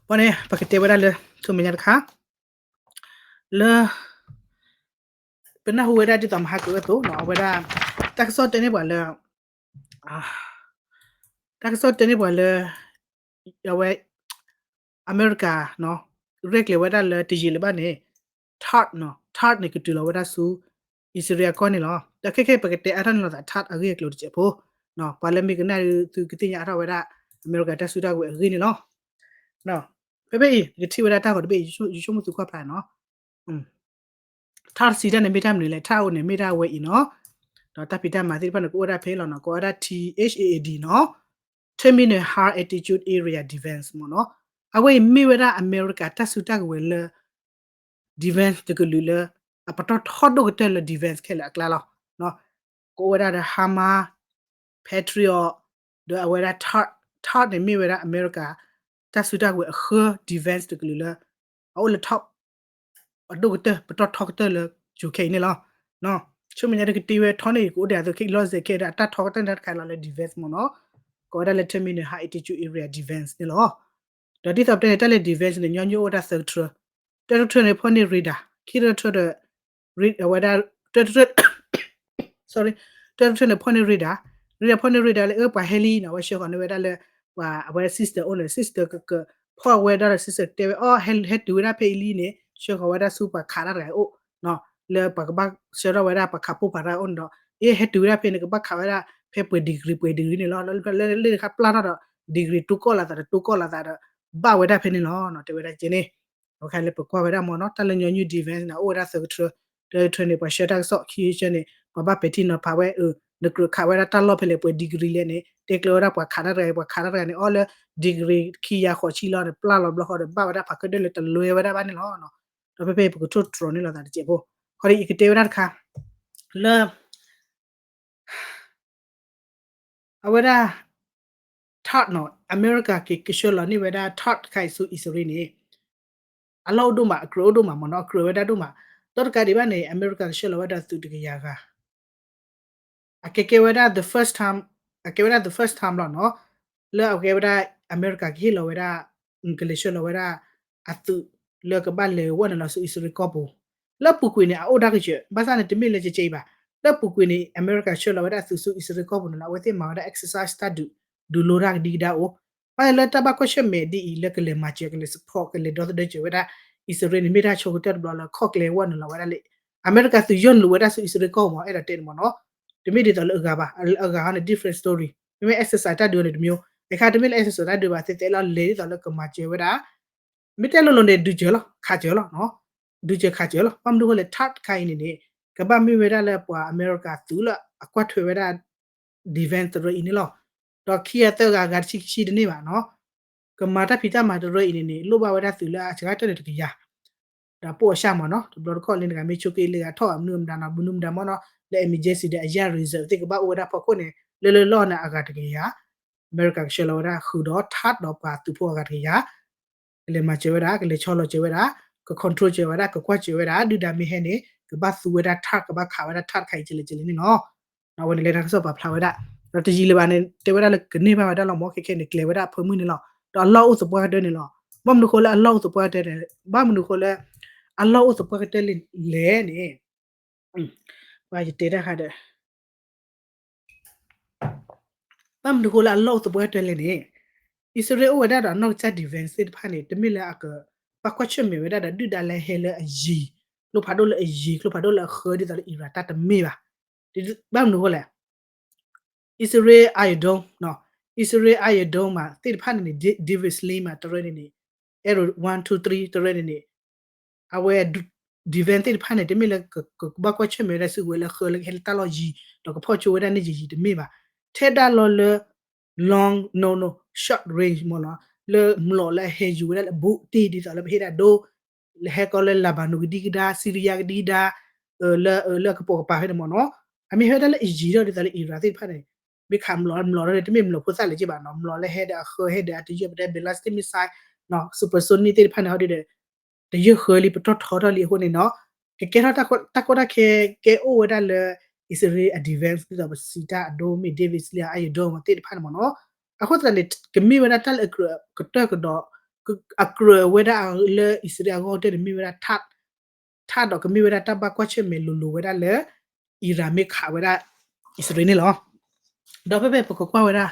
ဘၣ်န့ၣ် ပကတဲဝဲဒၣ်လၢ ဆိမဲာ်ညါတခါ လၢ ပနၢ်ဟူဝဲဒၣ်ဒ်သိးမဟါကအသိးနီၤ အဝဲဒၣ် တၢ်ကစီၣ်တဲန့ၢ်ပှၤလၢ တၢ်ကစီၣ်တဲန့ၢ်ပှၤလၢ အဝဲ အမဲရကၤ ရဲၣ်ကျဲၤဝဲဒၣ်လၢတယံာ်လၢၤဘၣ်န့ၣ် THAAD နီၤ THAAD န့ၣ် ကတုၤလီၤဝဲဒၣ်ဆူ အံၣ်စရ့လးအကီၢ်န့ၣ်လီၤ. ဒီးခဲခဲအံၤ ပကတဲအါထီၣ်န့ၢ်လိာ်သး THAAD အဂ့ၢ်အကျိၤတစဲးဖိ ပှၤလၢမ့ၢ်ကနၣ်သုကသ့ၣ်ညါအါထီၣ်ဝဲဒၣ် အမဲရကၤတၢ်စုတၢ်ကဝဲၤအဂ့ၢ်န့ၣ်လီၤ. ဖဲဖဲအံၤ ယကထံၣ်ဝဲဒၣ်တၢ်ဂီၤတဘ့ၣ်အံၤ ယဆိကမိၣ်သုကွၢ်ဖျါနီၤ THAAD စံးတၢ်န့ၣ်မ့ၢ်တၢ်မနုၤလဲၣ် THAAD န့ၣ်မ့ၢ်ဒၣ်အဝဲအံၤနီၤ ဒီးတၢ်ဖံးတၢ်မၤသ့ၣ်တဖၣ်န့ၣ် ကအိၣ်ဝဲဒၣ်ဖဲအံၤလီၤနီၤ ကိးဝဲဒၣ် T H A A D နီၤ Terminal High Altitude Area Defense မ့ၢ်နီၤ အဝဲအံၤမ့ၢ်ဝဲဒၣ်အမဲရကၤတၢ်စုတၢ်ကဝဲၤလၢ defense တကလုာ်လၢ အပတီၢ်ထီဒိၣ်ကတၢၢ်လၢ defense ခဲလၢာ်အကျါလီၤ. ကအိၣ်ဝဲဒၣ်ဒီး HIMARS, Patriot ဒီးအဝဲဒၣ် THAAD, THAAD န့ၣ်မ့ၢ်ဝဲဒၣ်အမဲရကၤ တၢ်စုတၢ်ကဝဲၤအဃၢ defense တကလုာ်လၢ အအိၣ်လၢ top အဒိၣ်ကတၢၢ် ပတီၢ်ထီကတၢၢ်လၢ ယူၤခဲအံၤန့ၣ်လီၤ. ဆူမဲာ်ညါတကတ့ဝဲထီန့ၣ် ကအိၣ်ဒံးအသိးခဲလီၤစဲးခဲဒီး အတၢ်ထီကတၢၢ်န့ၣ်တခါလီၤလၢ defense မ့ၢ်နီၤ ကိးဝဲဒၣ်လၢ Terminal High Altitude Area Defense န့ၣ်လီၤ. ဒီးဒ်သိးပတဲန့ၣ် တၢ်လၢ defense န့ၣ် ညီနုၢ်အိၣ်ဝဲဒၣ်သၢကထြၢ, တၢတထြၢန့ၣ် ဖီၣ်န့ၢ် radar, ခံတထြၢဒီး အဝဲဒၣ် တၢတထြၢ sorry တၢတထြၢန့ၣ် ဖီၣ်န့ၢ် radar, radar ဖီၣ်န့ၢ် radar လၢအၢပှၤဟဲလံနီၤ အဝဲဆှၢဃီၤန့ၢ်ဝဲဒၣ်လၢ ပှၤအဝဲ system အိၣ်န့ၣ် system ကကဖီၣ်ဝဲဒၣ်ဒီး system တဲဝဲအီၤ ဟဲတုၤဝဲဒၣ်ဖဲအံၤလံန့ၣ် ဆှၢဃီၤဝဲဒၣ်ဆူပှၤခးတၢ်တဂၤအအိၣ် လၢပှၤကဘၣ်ဆှၢထီၣ်ဝဲဒၣ်ပှၤခးပိၢ်ဖးတၢ်အိၣ်န့ၣ်ဒီး အ့ ဟဲတုၤဝဲဒၣ်ဖဲန့ၣ် ကဘၣ်ခးဝဲဒၣ်ဖဲပှဲၤ degree ပှဲၤ degree န့ၣ်လီၤ. လၢလၢတခါပျၢ်ထီၣ်ဒီး degree တိၢ်ကီၢ်လီၤသးဒီးတိၢ်ကီၢ်လီၤသးဒီး ဘၣ်ဝဲဒၣ်ဖဲန့ၣ်လီၤ တဲဝဲဒၣ်ကဲန့ၣ် အဝဲခါလၢပကွၢ်ဝဲဒၣ်မ့ၢ်နီၤ တၢ်လၢညီနုၢ် defense န့ၣ် အိၣ်ဝဲဒၣ်သၢကထြၢ, တၢတထြၢန့ၣ် ပှၤဆှၢတၢ်ကစီၣ် ခံဆၢန့ၣ် ပှၤဘၣ်ပဲာ်ထံနီၤဖးဝဲ နကြၢးခးဝဲဒၣ်တၢ်လီၢ်ဖဲလဲၣ် ပှဲၤ degree လဲၣ်န့ၣ် တဲကျၢၤဝဲဒၣ်ပှၤခးတၢ်တဂၤ ပှၤခးတၢ်တဂၤန့ၣ် အီၤလၢ degree ခံကယၤဃိးဆံလီၤန့ၣ် ပျၢ်လီၤဘျီဃီဒီး ဘၣ်ဝဲဒၣ်ပှၤကဒၢၣ်လၢတလွဲဝဲဒၣ်ဘၣ်န့ၣ်လီၤ. ဒီးဖဲဖဲပကထိၣ်တြီၤန့ၢ်လိာ်သးတစဲးဖိ, ခီဒီးယကတဲဝဲဒၣ်တခါ လၢ အဝဲဒၣ် THAAD နီၤ အမဲရကၤက့ၤကဆှၢလီၤန့ၢ်ဝဲဒၣ် THAAD တခါအံၤဆူအံၣ်စရ့လးန့ၣ် အလီၢ်အိၣ်ဒိၣ်မး အကြၢးအိၣ်ဒိၣ်မးမ့ၢ်နီၤ အကြၢးဝဲဒၣ်ဒိၣ်မး, ဒီးတကးဒံးဘၣ်န့ၣ် အမဲရကၤကဆှၢလီၤဝဲဒၣ်သုးတကယၤဂၤ အကဲကဲဝဲဒၣ် the first time အကဲဝဲဒၣ် the first time လီၤနီၤ, လၢအကဲဝဲဒၣ် အမဲရကၤကဟ့ၣ်လီၤဝဲဒၣ် ကလဲၤဆှၢလီၤဝဲဒၣ် အသုးလၢကဘၣ်လဲၤဝဲနုာ်လီၤဆူအံၣ်စရ့လးကီၢ်ပူၤ, လၢပူၤကွံာ်န့ၣ် အအိၣ်ဒၣ်ကစၢၢ် ဘၣ်ဆၣ်န့ၣ် တမ့ၢ်လၢကကဲအံၤဘၣ်, လၢပူၤကွံာ်န့ၣ် အမဲရကၤဆှၢလီၤဝဲဒၣ်အသုးဆူအံၣ်စရ့လးကီၢ်ပူၤန့ၣ်လီၤ, အဝဲသ့ၣ်မၤဝဲဒၣ် exercise တၢ်ဒုး ဒုးလိတၢ်ကဒံကဒါအိၣ်, ဘၣ်လၢတၢ်ဘၣ်ကွၢ်ဆၢၣ်မဲာ်ဒ်အံၤလၢကလဲၤမၤစၢၤ ကလဲၤ support ကလဲၤဒီသဒၢစၢၤဝဲဒၣ် အံၣ်စရ့လးန့ၣ် မ့ၢ်တၢ်ဆိကတၢၢ်တဘျီလၢခီၣ်ကျဲဝဲနုာ်လီၤဝဲဒၣ်လံ, အမဲရကၤသုးယီၢ်နုာ်ဝဲဒၣ်ဆူအံၣ်စရ့လးကီၢ်မး အဲၣ်ဒိးတဲန့ၣ်မးနီၤ, တမ့ၢ်ဒ်သိးလၢအဂၤဘၣ်, အဂၤဟီန့ၣ် different story, မ့မ့ၢ် exercise တၢ်ဒုးန့ၣ်တမံၤ, အခါတမ့ၢ်လၢ exercise တၢ်ဒုးဘၣ် သဲးသဲးလီၤလဲၤဒ်သိးလၢကမၤစၢၤဝဲဒၣ် မ့ၢ်တဲလိၤလိၤန့ၣ် ဒုးစၢၤလီၤ ခးစၢၤလီၤ, ဒုးစၢၤခးစၢၤလီၤ, ဘၣ်မနုၤဃိလဲၣ် tag တခါအံၤန့ၣ်န့ၣ် ကဘၣ်မ့ၢ်ဝဲဒၣ်လၢပှၤအမဲရကၤသုးလၢအကွၢ်ထွဲဝဲဒၣ် defense တရၢအံၤန့ၣ်လီၤ, ဒီးခံဂၤသၢဂၤ ဂၤတဆံခံဆံတန့ၢ်ဘၣ်နီၤ, ကမၤတၢ်ဖံးတၢ်မၤတရၢအံၤန့ၣ်န့ၣ် လိၣ်ဘၣ်ဝဲဒၣ်သုးလၢအစှၤကတၢၢ်န့ၣ်တကယၤ ဒီးပိၢ်အစၢ်မးနီၤ, တဘျီတခီၣ်လၢနဂၤမ့ၢ်ဆိးက့လၢဂၤထီၣ်မနုၤမတၤနီၤ မနုၤမတၤမးနီၤ, လၢ emergency ဒီးအယၢ် reserve သ့ၣ်ကဘၣ်အိၣ်ဝဲဒၣ်ဖီခိၣ်န့ၣ် လၢလၢလီၢ်န့ၣ်အဂၤတကယၤ, အမဲရကၤကဆှၢလီၤဝဲဒၣ်ဃုာ်ဒီး tag ဒီးပှၤသုးဖိအဂၤတကယၤ ကလဲၤမၤစၢၤဝဲဒၣ် ကလဲၤဆီလီၤစၢၤဝဲဒၣ် က control စၢၤဝဲဒၣ် ကကွၢ်စၢၤဝဲဒၣ် ဒုၣ်ဒါမ့ၢ်ဟဲန့ၣ် ကဘၣ်သူဝဲဒၣ် tag ကဘၣ်ခးဝဲဒၣ် tag တခါအံၤကလဲၤကလဲၤန့ၣ်လီၤ, အဝဲန့ၣ်လၢတၢ်ကစီၣ်ပာ်ဖျါဝဲဒၣ်, ဒီးတယံာ်လၢၤဘၣ်န့ၣ် တဲဝဲဒၣ်လၢကန့ၢ်ဘၣ်ဝဲဒၣ်လီၤမး ခဲခဲန့ၣ် ကျဲၤဝဲဒၣ်အဖၢမုၢ်န့ၣ်လီၤ, ဒီးအလီၢ်အိၣ်သပှၢ်ကတၢၢ်န့ၣ်လီၤ, ဘၣ်မနုၤဃိလၢအလီၢ်အိၣ်သပှၢ်ကတၢၢ်န့ၣ်, ဘၣ်မနုၤဃိလၢ အလီၢ်အိၣ်သပှၢ်ကတၢၢ်လဲၣ်န့ၣ်, ယတဲတၢ်ခါဒီး ဘၣ်မနုၤဃိလၢအလီၢ်အိၣ်သပှၢ်ကတၢၢ်လဲၣ်န့ၣ်, အံၣ်စရ့လးအိၣ်ဝဲဒၣ်ဒီးအနီၢ်ကစၢ် defense သ့ၣ်တဖၣ်န့ၣ် တမ့ၢ်လၢအကဘၣ်ကွၢ်ဆၢၣ်မဲာ်ဝဲဒၣ်ဒီးဒုၣ်ဒါလၢဟဲလၢအယံၤ, ကျိဖးဒိၣ်လၢအယံၤ ကျိဖးဒိၣ်လၢအဃၢဒ်သိးလၢ Iran တၢ်တမ့ၢ်ဘၣ်, ဘၣ်မနုၤဃိလဲၣ် အံၣ်စရ့လး Iron Dome နီၤ, အံၣ်စရ့လး Iron Dome မး သ့ၣ်တဖၣ်န့ၣ်န့ၣ် David's Sling မး တရၢန့ၣ်န့ၣ်, Arrow one two three တရၢန့ၣ်န့ၣ်, အဝဲ defense သ့ၣ်တဖၣ်န့ၣ် တမ့ၢ်လၢကဘၣ်ကွၢ်ဆၢၣ်မဲာ်ဝဲဒၣ်စုကဝဲၤလၢဃၢလၢကဟဲလၢတၢ်လီၢ်ယံၤ ဒီးကဖီၣ်ဆိဝဲဒၣ်န့ၣ်ယံၤယံၤတမ့ၢ်ဘၣ်, ထဲဒၣ်လီၤလၢ long, no, no, short range မ့ၢ်နီၤ, လၢမျိာ်လၢအဟဲယူၤဝဲဒၣ်လၢ ဘူးတ့ၢ် ဒ်သိးလၢပဟ့ၣ်ဒၣ်ဒိ လၢဟဲကီလၢ Lebanon ကဒံကဒါ Syria ကဒံကဒါ, လၢ လၢအကပိာ်ကပၤဖဲန့ၣ်မ့ၢ်နီၤ, အမ့ၢ်ဟဲဒၣ်လၢအယံၤထီၣ်ဒ်သိးလၢ Iran သ့ၣ်တဖၣ်န့ၣ်, မ့ၢ်ခးမျိာ် မျိာ်ဒီးတမ့ၢ်မျိာ်ဖိသၣ်လၢၤက့ဘၣ်နီၤ, မျိာ်လၢဟဲဒီးအဃၢဟဲဒီးအတယၢၢ်ပတဲ ballistic missile နီၤ supersonic သ့ၣ်တဖၣ်န့ၣ် ဟီဒ်ဒီး တယၢၢ်ဃၢလံ ပတီၢ်ထီထီၣ်လံအဃိန့ၣ်နီၤ, ကကဲထီၣ်တၢ်ကီတၢ်ခဲကဲအိၣ်ဝဲဒၣ်လၢ အံၣ်စရ့လးအ defense ဒ်သိးပစံးတၢ်အဒိမ့ၢ် David's Sling Iron Dome သ့ၣ်တဖၣ်န့ၣ်မ့ၢ်နီၤ, အဃိသတးန့ၣ် ကမ့ၢ်ဝဲဒၣ်တၢ်လၢအကြၢးကတၢၢ်ကဒီး, အကြၢးဝဲဒၣ်လၢအံၣ်စရ့လးအဂီၢ်ကတၢၢ်န့ၣ် မ့ၢ်ဝဲဒၣ် tag, tag ဒီးကမ့ၢ်ဝဲဒၣ်တၢ်ဘၣ်ကွၢ်ဆၢၣ်မဲာ်လိၤလိၤဝဲဒၣ်လၢ Iran မ့ၢ်ခးဝဲဒၣ် အံၣ်စရ့လးန့ၣ်လီၤ. ဒီးဖဲဖဲပကကွၢ်ဝဲဒၣ်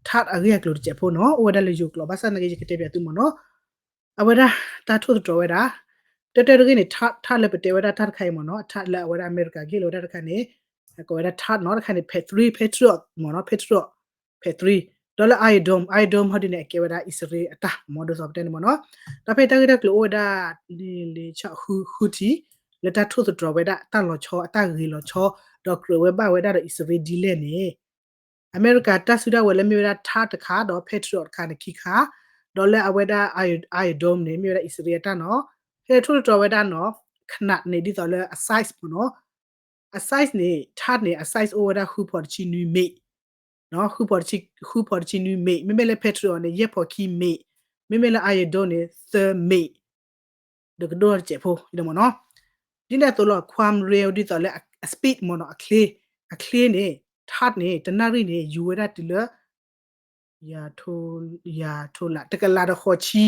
tag အဂ့ၢ်အကျိၤတစဲးဖိနီၤ, အိၣ်ဝဲဒၣ်လၢယိၤကျိာ် ဘၣ်ဆၣ်သနာ်က့ ယကတဲပၠးသုမ့ၢ်နီၤ, အဝဲဒၣ်တၢ်ထိၣ်သတြီၤဝဲဒၣ်, တၢတၢတဂ့ၢ်န့ၣ် tag, tag လၢပတဲဝဲဒၣ်တၢ်တခါအံၤမ့ၢ်နီၤ, tag လၢအဝဲဒၣ်အမဲရကၤကဟ့ၣ်လီၤဝဲဒၣ်တခါန့ၣ်, ကိးဝဲဒၣ် tag နီၤ, တခါန့ၣ် Patriot, Patriot မ့ၢ်နီၤ, Patriot, Patriot, ဒီးလၢ Iron Dome, Iron Dome ဟီဒ်န့ၣ် အကဲဝဲဒၣ်အံၣ်စရ့လးအတၢ်မ့ၢ်ဒ်သိးပတဲန့ၣ်မ့ၢ်နီၤ, ဒီးဖဲတၢ်ဂ့ၢ်တၢ်ကျိၤအိၣ်ဝဲဒၣ် လံာ်လံာ်ဆၣ်ဃုဃုထံး လၢတၢ်ထိၣ်သတြီၤဝဲဒၣ် တၢ်လီၤဆီ အတၢ်ဂ့ၤလီၤဆီ, ဒီးကြၢးဝဲဘၣ်ဝဲဒၣ်ဒီးအံၣ်စရ့လးဒ်လဲၣ်န့ၣ် အမဲရကၤတၢ်စုတၢ်ဝဲၤလၢမ့ၢ်ဝဲဒၣ် tag တခါ ဒီး Patriot တခါန့ၣ်ခံခါ, ဒီးလၢအဝဲဒၣ် Iron Dome န့ၣ် မ့ၢ်ဝဲဒၣ်အံၣ်စရ့လးအတၢ်နီၤ, ဖဲထိၣ်သတြီၤဝဲဒၣ်နီၤ, ခနၣ်န့ၣ် ဒ်သိးလၢအ size မ့ၢ်နီၤ, အ size န့ၣ် tag န့ၣ် အ size အိၣ်ဝဲဒၣ်ဃုဖီတဆံနွံမ့ၣ်, ဃုဖီတဆံနွံမ့ၣ်, မ့မ့ၢ်လၢ Patriot န့ၣ် ယဲၢ်ဖီခံမ့ၣ်, မ့မ့ၢ်လၢ Iron Dome န့ၣ် သၢမ့ၣ် ဒီးကဒိၣ်ထီၣ်တစဲးဖိမ့ၢ်နီၤ, ဒ်န့ၣ်အသိးလီၤ ความเร็ว ဒ်သိးလၢအ speed မ့ၢ်နီၤ, အချ့, အချ့န့ၣ် tag န့ၣ် တနၣ်ရံၣ်န့ၣ် ယူၤဝဲဒၣ်တုၤလၢ ယၤထိလး တကလးဒီးဃိးဆံ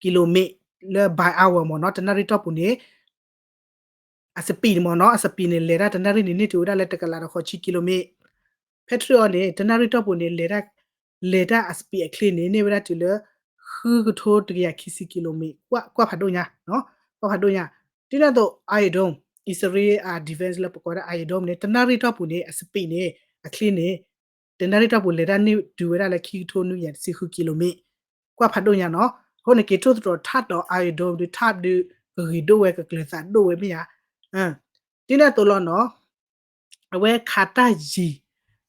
ကံလိမ့ၣ် လၢ by hour မ့ၢ်နီၤ, တနၣ်ရံၣ်တီၢ်ပူၤန့ၣ် အ speed မ့ၢ်နီၤ, အ speed န့ၣ် လဲၤတၢ်တနၣ်ရံၣ်န့ၣ် န့ၢ်တုၤဝဲဒၣ်လၢတကလးဒီးဃိးဆံ ကံလိမ့ၣ်, Patriot န့ၣ် တနၣ်ရံၣ်တီၢ်ပူၤန့ၣ် လဲၤတၢ် လဲၤတၢ်အ speed အချ့န့ၣ် န့ၢ်ဝဲဒၣ်တုၤလၢ ဃုကထိတကယၤခံဆံ ကံလိမ့ၣ်, ကွၢ်ဖးဒိၣ်ညါ, ကွၢ်ဖးဒိၣ်ညါ, ဒ်န့ၣ်အသိး Iron Dome အံၣ်စရ့လးအ defense လၢပကိးဝဲဒၣ် Iron Dome န့ၣ် တနၣ်ရံၣ်တီၢ်ပူၤန့ၣ် အ speed န့ၣ် အချ့န့ၣ် တနၣ်ရံၣ်တီၢ်ပူၤလဲၤတၢ်န့ၢ်တုၤဝဲဒၣ်လၢခံကထိနွံကယၤတဆံဃု ကံလိမ့ၣ်, ကွၢ်ဖးဒိၣ်ညါနီၤ, အဃိန့ၣ်က့ၤထိၣ်သတြီၤ tag ဒီး Iron Dome ဒုး tag ဒုး ကဂ့ၤဒိၣ်ဝဲ ကကျၢၤသးဒိၣ်ဝဲမ့ၢ်ဧါ, ဒ်န့ၣ်အသိးလီၤနီၤ, အဝဲခးတၢ်ယံၤ,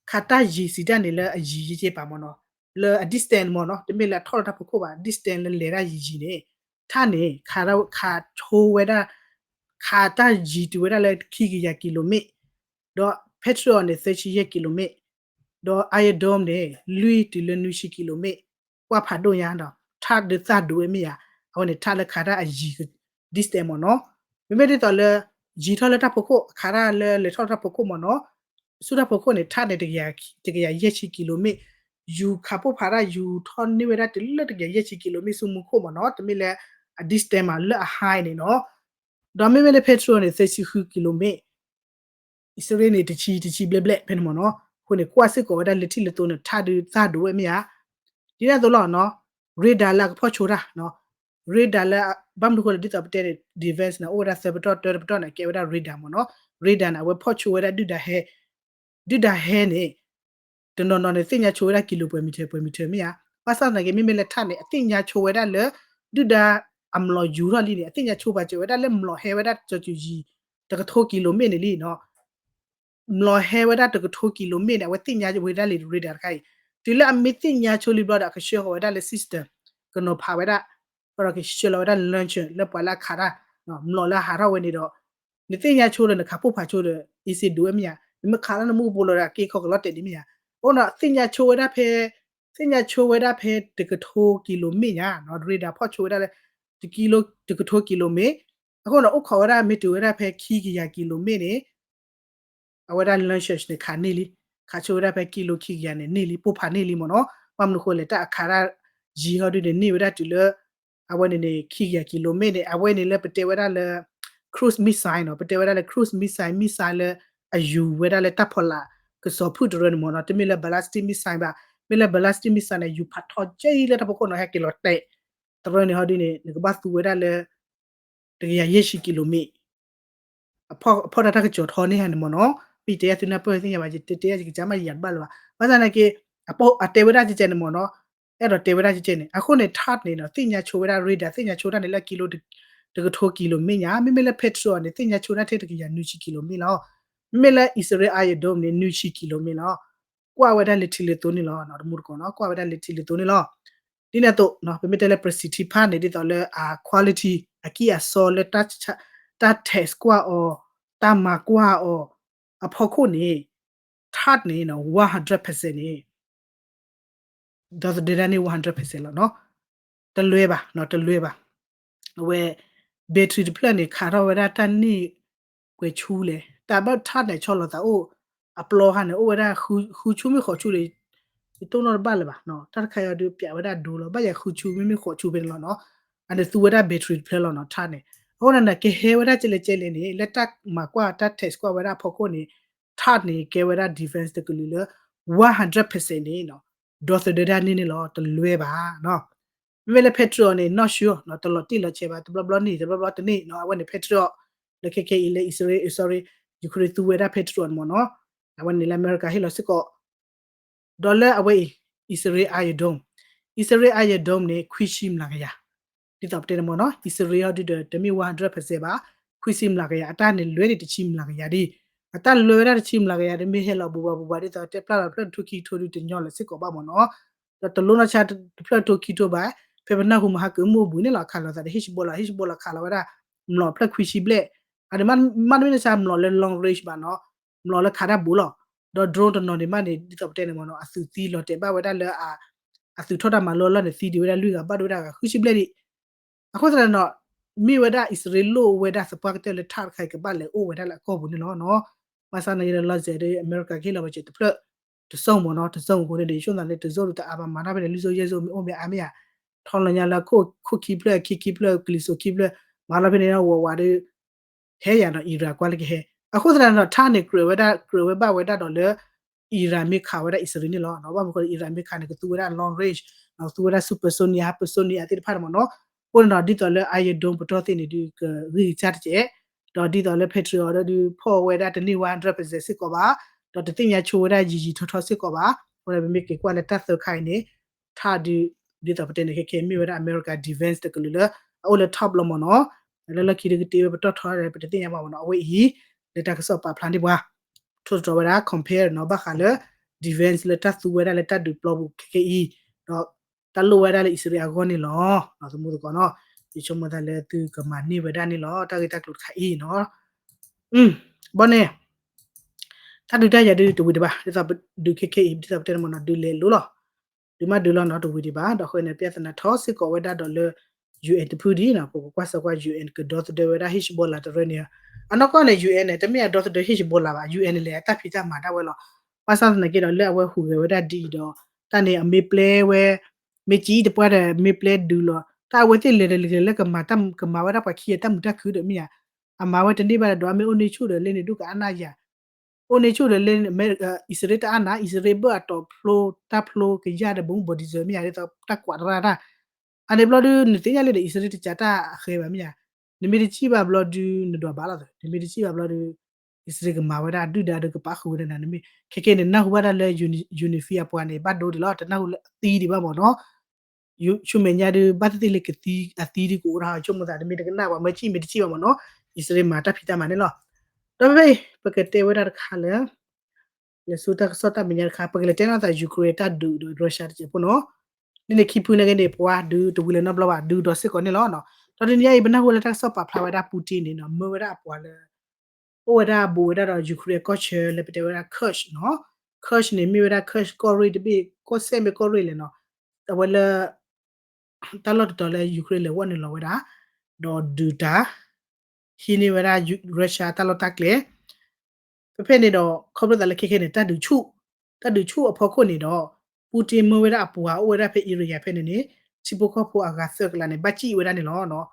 ခးတၢ်ယံၤစံးတၢ်န့ၣ်လၢအယံၤယက့ပာ်မ့ၢ်နီၤ, လၢအ distance မ့ၢ်နီၤ, တမ့ၢ်လၢအထီၣ်လၢတၢ်ဖီခိၣ်ဘၣ်, distance လၢလဲၤတၢ်ယံၤယံၤန့ၣ်, tag န့ၣ် ခးဆိဝဲဒၣ်, ခးတၢ်ယံၤတုၤဝဲဒၣ်လၢခံကယၤ ကံလိမ့ၣ်, ဒီး Patriot န့ၣ် သၢဆံယဲၢ် ကံလိမ့ၣ်, ဒီး Iron Dome န့ၣ် လွံၢ်တုၤလၢနွံဆံ ကံလိမ့ၣ်, ကွၢ်ဖးဒိၣ်ညါဒီး tag ဒုးသၣ်ဒိၣ်ဝဲမ့ၢ်ဧါ, အဝဲန့ၣ် tag လၢခးတၢ်အယံၤ distance မ့ၢ်နီၤ, မ့မ့ၢ်ဒ်သိးလၢ ယံၤထီၣ်လၢတၢ်ဖီခိၣ် ခးတၢ်လၢလဲၤထီၣ်လၢတၢ်ဖီခိၣ်မ့ၢ်နီၤ, ဆူတၢ်ဖီခိၣ်န့ၣ် ထးန့ၣ် တကယၤယဲၢ်ဆံကံလိမ့ၣ်, ယူၤခးပိၢ်ဖးတၢ် ယူၤထီၣ်န့ၢ်ဝဲဒၣ်တုၤလၢတကယၤယဲၢ်ဆံကံလိမ့ၣ်ဆူမူခိၣ်မ့ၢ်နီၤ, တမ့ၢ်လၢ အ distance မး လၢအ high န့ၣ်နီၤ, ဒီးမ့မ့ၢ်လၢ Patriot န့ၣ် သၢဆံဃုကံလိမ့ၣ် အံၣ်စရ့လးန့ၣ် တဆံ တဆံဘျဲၣ်ဘျဲၣ်ဖဲန့ၣ်မ့ၢ်နီၤ, အဃိန့ၣ် ကွၢ်စ့ၢ်ကီးဝဲဒၣ်လၢထံၣ်လၢသိန့ၣ် ထးဒုးသၣ်ဒိၣ်ဝဲမ့ၢ်ဧါ, ဒ်န့ၣ်အသိးလီၤနီၤ, radar လၢအကဖီၣ်ဆိတၢ်နီၤ, radar လၢ ဘၣ်မနုၤဃိလဲၣ် ဒ်သိးပတဲန့ၣ် defense န့ၣ် အိၣ်ဝဲဒၣ်သၢပတီၢ်တၢတပတီၢ်န့ၣ် ကဲဝဲဒၣ် radar မ့ၢ်နီၤ, radar န့ၣ် အဝဲဖီၣ်ဆိဝဲဒၣ်ဒုၣ်ဒါဟဲ ဒုၣ်ဒါဟဲန့ၣ် တနီၤနီၤန့ၣ် သ့ၣ်ညါဆိဝဲဒၣ်ကံလိပှဲၤမံၤထၢၣ် ပှဲၤမံၤထၢၣ်မ့ၢ်ဧါ, ဘၣ်ဆၣ်သနာ်က့ မ့မ့ၢ်လၢထးန့ၣ် အသ့ၣ်ညါဆိဝဲဒၣ်လၢ ဒုၣ်ဒါအမျိာ်ယူၤထီၣ်လံန့ၣ် အသ့ၣ်ညါဆိပာ်စၢၤဝဲဒၣ်လၢမျိာ်ဟဲဝဲဒၣ်ကၠီၤကူၤယံၤ တကထိကံလိမ့ၣ်န့ၣ်လံနီၤ မျိာ်ဟဲဝဲဒၣ်တကထိကံလိမ့ၣ်န့ၣ် အဝဲသ့ၣ်ညါဝဲဒၣ်လံ radar တခါအံၤ, တုၤလၢအမ့ၢ်သ့ၣ်ညါဆိလံဘျီဒီး အကဆှၢဃီၤဝဲဒၣ်လၢ system ကနီၤဖးဝဲဒၣ်, ဒီးကဆှၢလီၤဝဲဒၣ် launcher လၢပှၤလၢအခးတၢ်, မျိာ်လၢအဟးထီၣ်ဝဲန့ၣ်ဒီး နသ့ၣ်ညါဆိဒီး နခးပိၢ်ဖးဆိဒီး အံၣ်စရ့လးဒိၣ်ဝဲမ့ၢ်ဧါ, နမ့ၢ်ခးလၢနမူပူၤလီၤဒီး အက့ခီကလီၤတဲာ်ဒ်မ့ၢ်ဧါ, အဃိဒီး သ့ၣ်ညါဆိဝဲဒၣ်ဖဲ သ့ၣ်ညါဆိဝဲဒၣ်ဖဲတကထိကံလိမ့ၣ်ညါ, radar ဖီၣ်ဆိဝဲဒၣ်လၢ တကံလိ တကထိကံလိမ့ၣ်, အဃိဒီး အိၣ်ခိးဝဲဒၣ်မ့ၢ်တုၤဝဲဒၣ်ဖဲခံကယၤကံလိမ့ၣ်န့ၣ် အဝဲဒၣ် launcher န့ၣ် ခးန့ၢ်လံ, ခးဆိဝဲဒၣ်ဖဲကံလိခံကယၤန့ၣ် န့ၢ်လံ ပိၢ်ဖးန့ၢ်လံမ့ၢ်နီၤ, ဘၣ်မနုၤဃိလဲၣ် တၢ်အခးတၢ်ယံၤဟီဒုန့ၣ် န့ၢ်ဝဲဒၣ်တုၤလၢ အဝဲန့ၣ်န့ၣ် ခံကယၤကံလိမ့ၣ်န့ၣ် အဝဲန့ၣ်လၢပတဲဝဲဒၣ်လၢ cruise missile နီၤ, ပတဲဝဲဒၣ်လၢ cruise missile, missile လၢအယူၤဝဲဒၣ်လၢတၢ်ဖီလာ် ကစီၤဖုၣ်တရၢန့ၣ်မ့ၢ်နီၤ, တမ့ၢ်လၢ ballistic missile ဘၣ်, မ့ၢ်လၢ ballistic missile န့ၣ် ယူၤဖးထီကဲအံၤလၢတၢ်ဖီခိၣ်နီၤ ဟဲက့ၤလီၤတဲာ် တရၢန့ၣ်ဟီဒုန့ၣ် နကဘၣ်သူဝဲဒၣ်လၢ တကယၤယဲၢ်ဆံကံလိမ့ၣ် အဖီၣ်တၢ်တၢ်ကစီၤထီန့ၣ်ဟါန့ၣ်မ့ၢ်နီၤ, မ့ၢ်တဲယၤသုနၢ်ပၢၢ်သ့ၣ်ညါဘၣ် ယတဲတဲယၤယကစၢ်မးယယၤတဘၣ်လၢၤဘၣ်, ဘၣ်ဆၣ်သနာ်က့ အတဲဝဲဒၣ်ကဲကဲန့ၣ်မ့ၢ်နီၤ, အဲၣ်ဒိးတဲဝဲဒၣ်ကဲကဲန့ၣ် အဃိန့ၣ် ထးန့ၣ်နီၤ သ့ၣ်ညါဆိဝဲဒၣ် radar သ့ၣ်ညါဆိတၢ်န့ၣ်လၢကံလိ တကထိကံလိမ့ၣ်ညါ, မ့မ့ၢ်လၢ Patriot န့ၣ် သ့ၣ်ညါဆိတၢ်ထဲတကယၤနွံဆံကံလိမ့ၣ်လီၤ, မ့မ့ၢ်လၢ အံၣ်စရ့လး Iron Dome န့ၣ် နွံဆံကံလိမ့ၣ်လီၤ, ကွၢ်ဝဲဒၣ်လၢထံလၢသိန့ၣ်လီၤ, တမူတကိးနီၤ ကွၢ်ဝဲဒၣ်လၢထံလၢသိန့ၣ်လီၤ ဒ်န့ၣ်အသိး ပမ့ၢ်တဲလၢ ပစံးထံဖးန့ၣ် ဒ်သိးလၢအ quality အကံၢ်အစီလၢ တၢ် test ကွၢ်အီၤ, တၢ်မၤကွၢ်အီၤ အဖီခိၣ်န့ၣ် ထးန့ၣ် one hundred percent န့ၣ် ဒီသဒၢတၢ်န့ၣ် one hundred percent လီၤနီၤ, တလွဲဘၣ်နီၤ တလွဲဘၣ်, အဝဲ battery တဖျၢၣ်န့ၣ် ခးထီၣ်ဝဲဒၣ်တၢ်န့ၢ်ပှဲၤဆူလဲၣ်, တၢ်ဘၣ်ထးန့ၣ် ဆီလီၤသးအိၣ် အပျီခါန့ၣ် အိၣ်ဝဲဒၣ်ဃုဆူမ့ၢ်ဃိးဆူဒီး ယတိၢ်နီၣ်တဘၣ်လၢၤဘၣ်နီၤ, တၢ်တခါအံၤဒုးပျးဝဲဒၣ်ဒိလီၤ, ဘၣ်ယၤဃုဆူမ့မ့ၢ်ဃိးဆူဖဲန့ၣ်လီၤနီၤ, အန့ၣ်သူဝဲဒၣ် battery တဖျၢၣ်လီၤနီၤ ထးန့ၣ်, အဃိန့ၣ် ကဟဲဝဲဒၣ်ကဲလဲၣ်ကဲလဲၣ်န့ၣ် လၢတၢ်မၤကွၢ်တၢ် test ကွၢ်ဝဲဒၣ်အဖီခိၣ်န့ၣ် ထးန့ၣ် ကဲဝဲဒၣ် defense တကလုာ်လၢ one hundred percent န့ၣ်နီၤ, ဒီသဒၢတၢ်န့ၣ်န့ၣ်လီၤ တလွဲဘၣ်နီၤ, မ့မ့ၢ်လၢ Patriot န့ၣ် not sure နီၤ တလီၤတံၢ်လီၤဆဲးဘၣ် တဘျီဘျီန့ၣ် တဘျီဘျီတန့ၢ်နီၤ, အဝဲန့ၣ် Patriot လၢခဲခဲအံၤလၢ အံၣ်စရ့လး sorry Ukraine သူဝဲဒၣ် Patriot န့ၣ်မ့ၢ်နီၤ, အဝဲန့ၣ်လၢအမဲရကၤဟ့ၣ်လီၤစ့ၢ်ကီး ဒီးလၢအဝဲအံၤ အံၣ်စရ့လး Iron Dome, အံၣ်စရ့လး Iron Dome န့ၣ် ခွံဆံမျးကယၤ, ဒ်သိးပတဲန့ၣ်မ့ၢ်နီၤ, အံၣ်စရ့လးဟီဒုဒီး တမ့ၢ် one hundred percent ဘၣ်, ခွံဆံမျးကယၤ အတၢ်န့ၣ်လွဲန့ၣ်တဆံမျးကယၤဒ်, အတၢ်လွဲဝဲဒၣ်တဆံမျးကယၤဒ် မ့ၢ်ဟဲလီၤဘူးဘၣ်ဘူးဘၣ် ဒ်သိးတဲပျၢ်လီၤတဖျၢၣ်တထူခံကထိဒုတညီလၢၤစ့ၢ်ကီးဘၣ်မ့ၢ်နီၤ, ဒီးတလိၣ်နီၢ်ဆါတဖျၢၣ်တထူခံကထိဘၣ်, ဖဲပနၢ်ဟူမဟါကမူၣ်အဘူးန့ၣ်လီၤ ခးလိာ်သးဒီး Hezbollah, Hezbollah ခးလီၤဝဲဒၣ် မျိာ်ဖျၢၣ်ခွံဆံဘျဲၣ်, အန့ၣ်မ့တမ့ၢ်နီၢ်ဆါမျိာ်လၢ long range ဘၣ်နီၤ, မျိာ်လၢခးတၢ်ဘူးလီၤ, ဒီး drone တနီၤန့ၣ်မးန့ၣ် ဒ်သိးပတဲန့ၣ်မ့ၢ်နီၤ အသုးသံလီၤတဲာ်ဘၣ်ဝဲဒၣ်လၢ အသုးထီၣ်တၢ်မၤလိလီၢ်န့ၣ် သံဒံးဝဲဒၣ်လွံၢ်ဂၤ ဘၣ်ဒိဝဲဒၣ်ဂၤဃုဆံဘျဲၣ်ဒံး, အဃိသတးန့ၣ်နီၤ မ့ၢ်ဝဲဒၣ်အံၣ်စရ့လးလိၣ်ဝဲဒၣ်သပှၢ်ကတၢၢ်လၢထးတခါအံၤကဘၣ်လဲၤအိၣ်ဝဲဒၣ်လၢအကီၢ်ပူၤန့ၣ်လီၤနီၤ, ဘၣ်ဆၣ်သနာ်က့ဒီး လီၤစဲးဒီး အမဲရကၤကဟ့ၣ်လီၤဝဲစဲးတဖျၢၣ် တစိၢ်မ့ၢ်နီၤ တစိၢ်အဃိန့ၣ်ဒီး ယဆိကမိၣ်သးလၢတစိၢ်ဒုးတအါဘၣ် မၤထီၣ်ဖဲန့ၣ်လွံၢ်စိယဲၢ်စိမ့ၢ်အိၣ်မ့ၢ်အါမ့ၢ်ဧါ, ထီလီၤညါလၢခိၣ်ခံဖျၢၣ် ခံခံဖျၢၣ် ကလံၤစိးခံဖျၢၣ် မၤထီၣ်ဖဲန့ၣ်ဝးဝးဒီး ဟဲယၤနီၤ Iran ကွၢ်လၢကဟဲ, အဃိသတးန့ၣ်ဒီး ထးန့ၣ် ကြၢးဝဲဒၣ် ကြၢးဝဲဘၣ်ဝဲဒၣ်ဒီးလၢ Iran မ့ၢ်ခးဝဲဒၣ်အံၣ်စရ့လးန့ၣ်လီၤ, ဘၣ်မနုၤဃိ Iran မ့ၢ်ခးန့ၣ် ကသူဝဲဒၣ် long range ကသူဝဲဒၣ် supersonic hypersonic အသ့ၣ်တဖၣ်န့ၣ်မ့ၢ်နီၤ, အဃိန့ၣ်ဒီး ဒ်သိးလၢ Iron Dome ပတီၢ်သ့ၣ်န့ၣ်ဒုး ကဂံၢ်ကစၢ်တကဲး, ဒီးဒ်သိးလၢ Patriot ဒီးဒုးဖီၣ်ဝဲဒၣ်တန့ၢ်ဝဲ hundred percent စ့ၢ်ကီးဘၣ်, ဒီးတသ့ၣ်ညါဆိဝဲဒၣ်ယံာ်ယံာ်ထီထီစ့ၢ်ကီးဘၣ်, အဃိန့ၣ် ပမ့ၢ်က့ၤကွၢ်လၢတၢ်သၢခါအံၤန့ၣ် ထးဒုး ဒ်သိးပတဲန့ၣ် ခဲခဲမ့ၢ်ဝဲဒၣ် America defense တကလုာ်လၢ အအိၣ်လၢ top လီၤမ့ၢ်နီၤ, လၢလီၢ်ခံဒုးကတ့ဝဲပတီၢ်ထီဒီး ပတသ့ၣ်ညါဘၣ်မ့ၢ်နီၤ, အဝဲအံၤ လၢတၢ်ကစီၣ်ပာ်ဖျါန့ၢ်ပှၤ ထိၣ်သတြီၤဝဲဒၣ် compare နီၤ ဘၣ်ဃးလၢ defense လၢတၢ်သူဝဲဒၣ်လၢတၢ်ဒုးပျီပူၤခဲခဲအံၤ, ဒီးတၢ်လိၣ်ဝဲဒၣ်လၢအံၣ်စရ့လးအဂီၢ်န့ၣ်လီၤ. သမူသကိးနီၤ, ယဆိကမိၣ်သးလၢသုကမၤန့ၢ်ဝဲဒၣ်န့ၣ်လီၤ တၢ်ဂ့ၢ်တၢ်ကျိၤတခါအံၤနီၤ. ဘီန့ၣ် တၢ်ဒုးတၢ်ယၤဒုးတဝံၤဒံးဘၣ်, ဒ်သိးဒုးခဲခဲအံၤ ဒ်သိးပတဲန့ၣ်မ့ၢ်နီၤ ဒုးလဲၤလိၤလီၤ. ဒုးမ့ၢ်ဒုးလီၤနီၤ တဝံၤဒံးဘၣ်, ဒီးအဃိန့ၣ် ပြဿနာထီၣ်စ့ၢ်ကီးဝဲဒၣ်ဒီးလၢ ယူၣ်အ့ၣ် တဖုဒံးနီၤ, ပကကွၢ်စၢၤကွၢ် ယူၣ်အ့ၣ် ကဒီသဒၢဝဲဒၣ် Hezbollah တရၢန့ၣ် အနီၢ်ကီၢ်န့ၣ် ယူၣ်အဲၣ်န့ၣ် တမ့ၢ်အဒီသဒၢ Hezbollah ဘၣ်, ယူၣ်အဲၣ်န့ၣ်လဲၤအတၢ်ဖံးတၢ်မၤဒၣ်ဝဲလီၤ. ဘၣ်ဆၣ်သနာ်က့ဒီး လၢအဝဲဟူးဂဲၤဝဲဒၣ်ဒ်အံၤဒီး တၢ်န့ၣ်အမ့ၢ်ပျဲဝဲ မ့ၢ်ကံတပှၢ်ဒီး မ့ၢ်ပျဲဒုးလီၤ တၢ်အဝဲသ့ၣ်လဲၤဒီးလဲၤလၢကမၤတၢ် ကမၤဝဲဒၣ်ပှၤခံဂၤတၢ်မုာ်တၢ်ခုဒီးမ့ၢ်ဧါ, အမၤဝဲတန့ၢ်ဘၣ်ဒီး အမ့ၢ်အိၣ်န့ၢ်ဆူၣ်ဒီး လၢန့ၣ်ဒူၣ်ကအါနၢ်ယၤ အိၣ်န့ၢ်ဆူၣ်ဒီးလၢ အံၣ်စရ့လးတအါနၢ် အံၣ်စရ့လးဘၢၣ်အတီၤဖျိ တၢ်ဖျိကယၢ်ဒီး ဘိမုၢ်ဘိးဒံးစၢၤမ့ၢ်ဧါ ဒ်သိးတၢ်ကွးတရၣ်တၢ် အန့ၣ်ဘျီဒုး နသ့ၣ်ညါလၢဒီး အံၣ်စရ့လးတကးတၢ်အဃဲဘၣ်မ့ၢ်ဧါ, နမ့ၢ်တစံၣ်ဘၣ်ဘျီဒုး နဒွးဘၣ်လီၤသး နမ့ၢ်တစံၣ်ဘၣ်ဘျီဒုး အံၣ်စရ့လးကမၤဝဲဒၣ်ဒုၣ်ဒါဒီးကပာ်ဃုာ်ဝဲဒၣ်နၤ နမ့ၢ် ခဲကဲန့ၣ် နၢ်ဟူဘၣ်တၢ်လၢ UNIFIL အပှၤန့ၣ် ဘၣ်ဒိဒံးလီၤ တနၢ်ဟူလၢအသံဒံးဘၣ်မ့ၢ်နီၤ ဆူမဲာ်ညါဒုး ဘၣ်သ့ၣ်သ့ၣ်လၢကသံ အသံဒုးကအိၣ်ဒၣ် ဆိကမိၣ်သး တမ့ၢ်တကနၣ်ပှၤမၢစံၣ်မ့ၢ်တစံၣ်ဘၣ်မ့ၢ်နီၤ အံၣ်စရ့လးမၤတၢ်ဖံးတၢ်မၤန့ၣ်လီၤ. ဒီးဖဲ ပကတဲဝဲဒၣ်တခါလၢ လဲၤဆူတၢ်ကစီၣ်တၢ်မဲာ်ညါတခါ ပကလဲၤတဲနီၣ်သး Ukraine တၢ်ဒုးဒီး Russia တစဲးဖိနီၤ န့ၣ်န့ၣ်ခံဖုန့ၣ်ဂ့ၤန့ၣ် ပှၤဒုးတဝံၤလၢၤနီတဘျီဘၣ် ဒုးဒီးစ့ၢ်ကီးန့ၣ်လီၤ. ဒီးတနံၤညါအံၤ ပနၢ်ဟူလၢတၢ်ကစီၣ်ပာ်ဖျါဝဲဒၣ် Putin န့ၣ်နီၤ မၢဝဲဒၣ်အပှၤလၢ အိၣ်ဝဲဒၣ်ဘူးဝဲဒၣ်ဒီး Ukraine အကီၢ်ဆၢလၢပတဲဝဲဒၣ် Kursk နီၤ Kursk န့ၣ် မ့ၢ်ဝဲဒၣ် Kursk ကီၢ်ရ့ၣ်တဘ့ၣ် ကီၢ်စဲၣ်မ့ၢ်ကီၢ်ရ့ၣ်လဲၣ်နီၤ အဝဲလၢ တၢ်လီၢ်တတီၤလၢ Ukraine လဲၤဝဲနုာ်လီၤဝဲဒၣ် ဒီးဒုးတၢ် ဟံးန့ၢ်ဝဲဒၣ် Russia တၢ်လီၢ်တၢ်ကျဲ ဖဲဖဲန့ၣ်ဒီး ခီဖျိသးလၢခဲခဲန့ၣ် တၢ်ဒုးဆူၣ် တၢ်ဒုးဆူၣ်အဖီခိၣ်န့ၣ်ဒီး Putin မၢဝဲဒၣ်အပှၤအိၣ်ဝဲဒၣ်ဖဲ area ဖဲန့ၣ်န့ၣ် ထံဖိကီၢ်ဖိအဂၤသၢကလးန့ၣ် ဘၣ်စံၣ်ဝဲဒၣ်န့ၣ်လီၤ.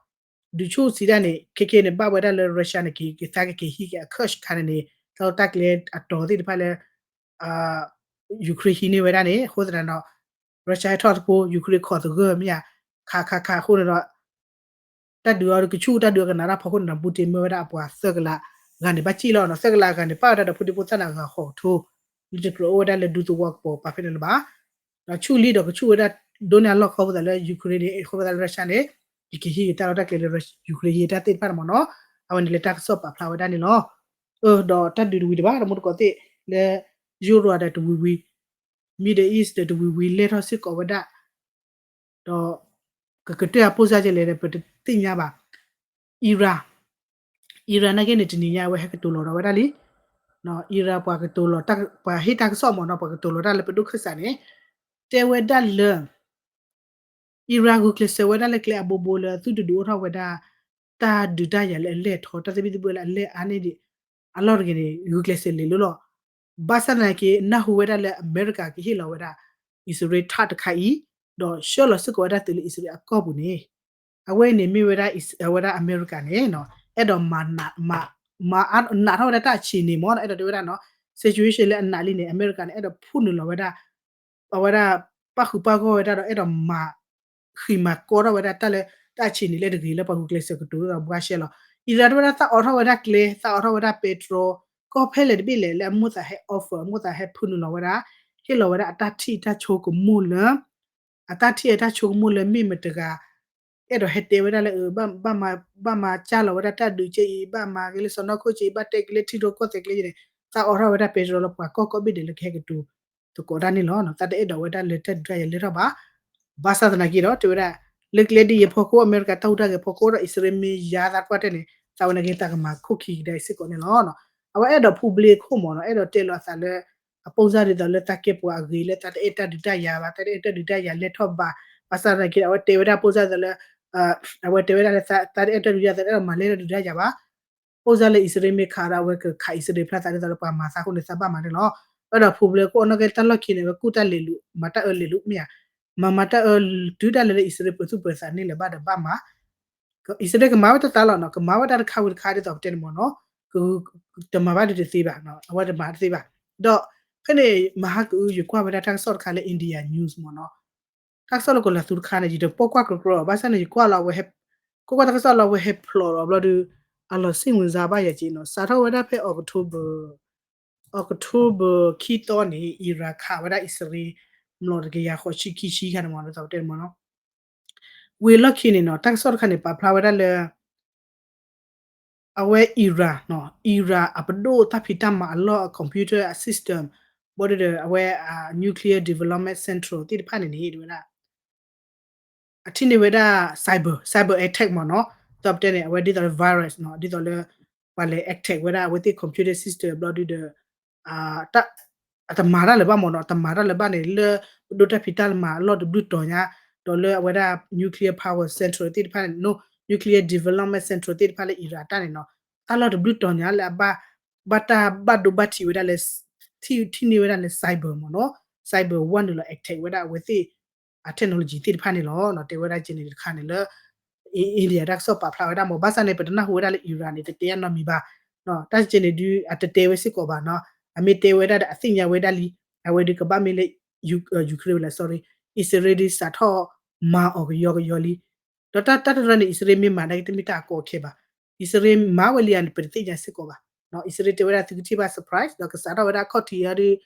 ဒုးဆူၣ်စံးဒၣ်န့ၣ် ခဲခဲန့ၣ် ဘၣ်ဝဲဒၣ်လၢ Russia န့ၣ် က့ၤက့ၤသးကက့ၤဟံးက့ၤအ Kursk ခါန့ၣ်န့ၣ် တၢ်လီၢ်တၢ်ကျဲအတီၤသ့ၣ်တဖၣ်လၢ Ukraine ဟံးန့ၢ်ဝဲဒၣ်န့ၣ် အဃိသတးဒီး Russia ဟဲထီၣ်သဖိ Ukraine ခိးသဂၢၢ်မ့ၢ်ဧါ ခးခးခးအဃိန့ၣ်ဒီး တၢ်ဒုးအီၤကဆူၣ် တၢ်ဒုးအီၤကနးတၢ်ဖီခိၣ်န့ၣ်ဒီး Putin မၢဝဲဒၣ်အပှၤသၢကလး ဂၤန့ၣ် ဘၣ်စံၣ်လီၤနီၤ သၢကလးဂၤန့ၣ် ပၣ်ဝဲဒၣ်ဒီးဖိဒံဖိသၣ်န့ၣ် အဂၤဃိးကထိ လၢတကြၢးအိၣ်ဝဲဒၣ်လၢဒူသဝီကပိာ်ပာ်ဖဲန့ၣ်လၢၤဘၣ် ဒီးဆူၣ်လံဒီးကဆူၣ်ဝဲဒၣ် ဒိၣ်န့ၢ်အလီၢ်ခီဖျိသးလၢ Ukraine န့ၣ် အဃိသတးလၢ Russia န့ၣ် ယကဟံးက့ၤတၢ်လီၢ်တၢ်ကျဲလၢ Ukraine ဟံးတၢ်သ့ၣ်တဖၣ်န့ၣ်မ့ၢ်နီၤ အဝဲန့ၣ်လၢတၢ်ကစီၣ်ပာ်ဖျါဝဲဒၣ်န့ၣ်လီၤ. ဒီးတၢ်ဒုးတဝံၤတဘၣ် တမူတကိးသ့ၣ် လၢ Europe ဒီးတဝံၤဝံၤ Middle East ဒီးတဝံၤဝံၤ လဲၢ်ထီၣ်စ့ၢ်ကီးဝဲဒၣ် ဒီး ကကတၢၢ်အပိၢ်စၢ်ကလဲၣ်ဒီး ပတသ့ၣ်ညါဘၣ် Iran Iran နာ်က့န့ၣ် တနံၤညါအဝဲဟဲကတိၤလီၤဒီးဝဲဒၣ်လံ Iran ပှၤကတိၤလီၤ ပှၤဟ့ၣ်တၢ်ကစီၣ်မ့ၢ်နီၤ ပှၤကတိၤလီၤတၢ်လၢပဒိၣ်ခၢၣ်စးန့ၣ် တဲဝဲဒၣ်လၢ Iran ဂုာ်ကျဲးစၢးဝဲဒၣ်လၢကျဲအဘိဘိလၢသုတဒုးအိၣ်ထီၣ်ဝဲဒၣ် တၢ်ဒုးတၢ်ယၤလၢအလဲၢ်ထီၣ် တၢ်သဘံၣ်သဘုၣ်လၢအလဲၢ်အါန့ၢ်ဒံး အလီၢ်တဂ့ၤန့ၣ် ဂုာ်ကျဲးစၢးလဲၤလၢလီၤ. ဘၣ်ဆၣ်သနာ်က့ နၢ်ဟူဝဲဒၣ်လၢအမဲရကၤကဟ့ၣ်လီၤဝဲဒၣ် အံၣ်စရ့လးထးတခါအံၤ ဒီးဆှၢလီၤစ့ၢ်ကီးဝဲဒၣ်သုးလၢအံၣ်စရ့လးအကီၢ်ပူၤန့ၣ် အဝဲန့ၣ်မ့ၢ်ဝဲဒၣ် အဝဲဒၣ်အမဲရကၤန့ၣ် အဲၣ်ဒိးမၤ မၤ နးထီၣ်ဝဲဒၣ်တၢ်ဆံးန့ၣ်မ့ၢ်နီၤ အဲၣ်ဒိးတဲဝဲဒၣ်နီၤ situation လၢအနးလံန့ၣ် အမဲရကၤန့ၣ် အဲၣ်ဒိးဖုၣ်နုာ်လီၤဝဲဒၣ် အဝဲဒၣ် ပၣ်ဃုာ်ပၣ်ဂီၢ်ဝဲဒၣ်ဒီး အဲၣ်ဒိးမၤ ဃံးမၤကီထီၣ်ဝဲဒၣ်တၢ်လၢ တၢ်ဆံးန့ၣ်လၢတဂ့ၤလၢပှၤဂုာ်ကျဲးစၢးကတိၤဒီးဘှါရှဲလီၤ. အံၤဒၣ်တဲဝဲဒၣ် သးအိးထီၣ်ဝဲဒၣ်ကျဲ သးအိးထီၣ်ဝဲဒၣ်ပဲတြီ ကီၢ်ဖဲလဲၣ်တဘ့ၣ်လဲၣ် လၢအမိၢ်သးဟဲ offer အမိၢ်သးဟဲဖုၣ်နုာ်လီၤဝဲဒၣ် ဟ့ၣ်လီၤဝဲဒၣ်အတၢ်ထံၣ်အတၢ်ဆိကမိၣ်လၢ အတၢ်ထံၣ်အတၢ်ဆိကမိၣ်လၢမ့ၢ်မတဂၤ အဲၣ်ဒိးဟဲတဲဝဲဒၣ်လၢ ဘၣ်မၤ ဘၣ်မၤစၢ်လီၤဝဲဒၣ်တၢ်ဒုးကဲအံၤ ဘၣ်မၤဂ့ၤလၢစီၢ်နီၤခိၣ်ကဲအံၤ ဘၣ်တဲက့ၤလၢထံကျိကီၢ်သဲးကျဲအံၤန့ၣ် သးအိးထီၣ်ဝဲဒၣ်ပဲတြီလၢပှၤကီၢ်ကိးဘ့ၣ်ဒဲးလၢကဟဲကတိၤသကိးတၢ်န့ၣ်လီၤ. သးတအဲၣ်ဒိးဝဲဒၣ်လၢတၢ်ဒုးတၢ်ယၤလဲၢ်ထီၣ်ဘၣ်. ဘၣ်ဆၣ်သနာ်က့ဒီး တဲဝဲဒၣ် လၢကျဲဒ်အံၤအဖီခိၣ် အမဲရကၤတၢ်ဟူးတၢ်ဂဲၤဖီခိၣ်ဒီး အံၣ်စရ့လးမ့ၢ်ယါသးကွၢ်တဲန့ၣ် သးဝဲန့ၣ်က့ၤ သးကမၤခိၣ်ခံကဒါအံၤစ့ၢ်ကီးန့ၣ်လီၤ. အဝဲအဲၣ်ဒိးဖူဘျ့ခိၣ်မ့ၢ်နီၤ အဲၣ်ဒိးတဲလီၤအသးလၢ အပိၢ်စၢ်ဒ်သိးလၢသးကဲပှၤအဂ့ၤလၢသးတအဲၣ်တၢ်ဒုးတၢ်ယၤဘၣ် သးတအဲၣ်တၢ်ဒုးတၢ်ယၤလဲၢ်ထီၣ်ဘၣ်. ဘၣ်ဆၣ်သနာ်က့ဒီး အဝဲတဲဝဲဒၣ်ပိၢ်စၢ်ဒ်သိးလၢ အဝဲတဲဝဲဒၣ်လၢ သးတအဲၣ်တၢ်ဒုးတၢ်ယၤ သးတအဲၣ်ဒိးမၤလဲၢ်တၢ်ဒုးတၢ်ယၤဘၣ် ပိၢ်စၢ်လၢအံၣ်စရ့လးမ့ၢ်ခးဒီး အဝဲကခးအံၣ်စရ့လးဖျါသးဒ်သိးလၢပှၤမၤသးအဃိန့ၣ် သးဘၣ်မၤန့ၣ်လီၤ. အဝဲဒီးဖူဘျ့ခိၣ်အနီၢ်ကဲတၢ်လီၢ်ခံန့ၣ် အဝဲကူၣ်တၢ်လဲၤလူၤ မၤတၢ်အၢလဲၤလူၤမ့ၢ်ဧါ. မၤမၤတၢ်အၢ တုၤဒၣ်လဲာ်လၢအံၣ်စရ့လးပၢၤသူၣ်ပၢၤသးန့ၣ်လၢၤဘၣ်ဒီးဘၣ်မၤ အံၣ်စရ့လးကမၤဝဲတသးလီၤနီၤ ကမၤဝဲတၢ်တခါဝံၤတခါဒ်သိးပတဲန့ၣ်မ့ၢ်နီၤ တမၤဘၣ်ဒ်တသ့ဘၣ် အဝဲတမၤတသ့ဘၣ်. ဒီးဖဲန့ၣ် မဟါကအု ယကွၢ်ဝဲဒၣ်တၢ်ကစီၣ်တခါလၢ India News မ့ၢ်နီၤ တၢ်ကစီၣ်လၢကီၤလၤသူတခါန့ၣ် ယတပိာ်ကွၢ်ကြၢးကြၢး ဘၣ်ဆၣ်န့ၣ် ယကွၢ်လီၤဝဲ ကွၢ်ကွၢ်တၢ်ကစီၣ်လီၤဝဲဟဲဖျိးလီၤဘျီဒုး အလီၤစ့ၣ်ဝင်စါဘၣ်ယၤက့နီၤ စးထီၣ်ဝဲဒၣ်ဖဲ October October ခံသီန့ၣ် Iran ခးဝဲဒၣ်အံၣ်စရ့လး မျိာ်တကယၤဃိးဆံခံဆံခါန့ၣ်မ့ၢ်နီၤ သးပတဲန့ၣ်မ့ၢ်နီၤ ဝံၤအလီၢ်ခံန့ၣ်နီၤ တၢ်ကစီၣ်တခါန့ၣ် ပာ်ဖျါဝဲဒၣ်လၢ အဝဲ Iran နီၤ Iran အပဒိၣ်တၢ်ဖံးတၢ်မၤအလီၢ် computer system ဘၣ်ဒီး အဝဲ nuclear development central သ့ၣ်တဖၣ်န့ၣ်န့ၣ် တဲဝဲဒၣ် အထံၣ်န့ၢ်ဝဲဒၣ် cyber cyber attack မ့ၢ်နီၤ သးပတဲန့ၣ် အဝဲဒ်သိးလၢ virus နီၤ ဒ်သိးလၢ ပှၤလဲၤ attack ဝဲဒၣ်အဝဲသ့ၣ် computer system ဘျီဒုးဒီး အတမၤတၢ်လၢၤဘၣ်မ့ၢ်နီၤ တမၤတၢ်လၢၤဘၣ်န့ၣ် လၢပဒိၣ်တၢ်ဖံးတၢ်မၤအလီၢ်တဘျုးတီၤညါ ဒီးလၢအဝဲဒၣ် nuclear power central သ့ၣ်တဖၣ်န့ၣ် nuclear development central သ့ၣ်တဖၣ်လၢ Iran တၢ်န့ၣ်နီၤ တၢ်လီၢ်တဘျုးတီၤညါလၢအဘၣ် ဘၣ်တၢ်ဘၣ်ဒိဘၣ်ထံးဝဲဒၣ်လၢ ထံၣ် ထံၣ်န့ၢ်ဝဲဒၣ်လၢ cyber မ့ၢ်နီၤ, cyber war နုာ်လီၤ attack ဝဲဒၣ်အဝဲသ့ၣ် အ technology သ့ၣ်တဖၣ်န့ၣ်လီၤ. တဲဝဲဒၣ်ကဲန့ၣ်တခါန့ၣ်လၢ India တၢ်ကစီၣ်ပာ်ဖျါဝဲဒၣ်မ့ၢ် ဘၣ်ဆၣ်န့ၣ် ပတနၢ်ဟူဝဲဒၣ်လၢ Iran န့ၣ် တတဲအနီတမံၤဘၣ်, တၢ်ကဲန့ၣ်ဒုး အတတဲဝဲစ့ၢ်ကီးဘၣ်နီၤ, အမ့ၢ်တဲဝဲဒၣ်ဒီးအသ့ၣ်ညါဝဲဒၣ်လံ, အဝဲဒုးကဘၣ်မ့ၢ်လၢ Ukraine ဝဲလဲၣ် sorry, အံၣ်စရ့လးဒုးစးထီၣ်မၤအီၤကယီကယီလံ ဒီးတၢ်တရၢန့ၣ် အံၣ်စရ့လးမ့ၢ်မၤနာ်က့ တမ့ၢ်တၢ်အကီအခဲဘၣ်. အံၣ်စရ့လးမၤဝဲလံဧါန့ၣ် ပတသ့ၣ်ညါစ့ၢ်ကီးဘၣ်. အံၣ်စရ့လးတဲဝဲဒၣ်သုကထံၣ်ဘၣ် surprise ဒီးကစးထီၣ်ဝဲဒၣ်ခီၣ်ထံးအံၤဒီး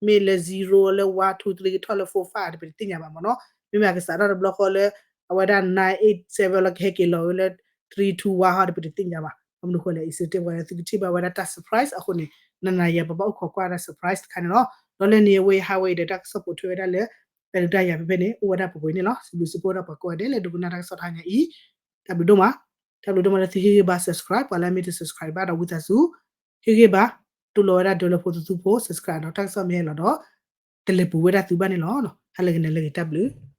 မ့ၢ်လၢ zero လၢ one two three ကထီၣ်လၢ four five ဒီး ပတသ့ၣ်ညါဘၣ်မ့ၢ်နီၤ. မ့မ့ၢ်ကစးထီၣ်တဘျီဃီလၢ အဝဲဒၣ် nine eight seven လၢကဟဲက့ၤလီၤဝဲလၢ three two one ဟီဒီး ပတသ့ၣ်ညါဘၣ်. ဘၣ်မနုၤဃိလဲၣ် အံၣ်စရ့လးတဲဝဲဒၣ်သုကထံၣ်ဘၣ်ဝဲဒၣ်တၢ် surprise အဃိန့ၣ် နနၤယၤပဘၣ်အိၣ်ခိးကွၢ်ဝဲဒၣ် surprise တခါန့ၣ်လီၤ. ဒီးလၢန့ၣ်အဝဲဟးဝဲအံၤဒီးတၢ်ကစီၣ်ပိာ်ထွဲဝဲဒၣ်လၢ တၢ်ဒုးတၢ်ယၤဖဲဖဲန့ၣ် အိၣ်ဝဲဒၣ်ပှဲၤပှဲၤန့ၣ်လီၤ. စံးဘျုးစံးဖှိၣ်ဝဲဒၣ်ပှၤကိးဂၤဒဲးလၢဒိကနၣ်တၢ်ကစီၣ်တဟါညါအံၤ တၢ်ဘျုးဒိၣ်မး, တၢ်ဘျုးဒိၣ်မးလၢသုဟ့ၣ်ဂံၢ်ဘါ subscribe ပှၤလၢအမ့ၢ်တ subscribe ဘၣ်ဒီးဝံသးစူၤ ဟ့ၣ်ဂံၢ်ဘါ တူၢ်လိာ်ဝဲဒၣ်ဒၢလၢဖိသသူဖိ subscribe ဒီးတၢ်ကစီၣ်မ့ၢ်ဟဲလီၤဒီး တလဲၤပူၤဝဲဒၣ်သုဘၣ်န့ၣ်လီၤ. ဟါလၢဂ့ၤ နၤလၢဂ့ၤ တၢ်ဘျုး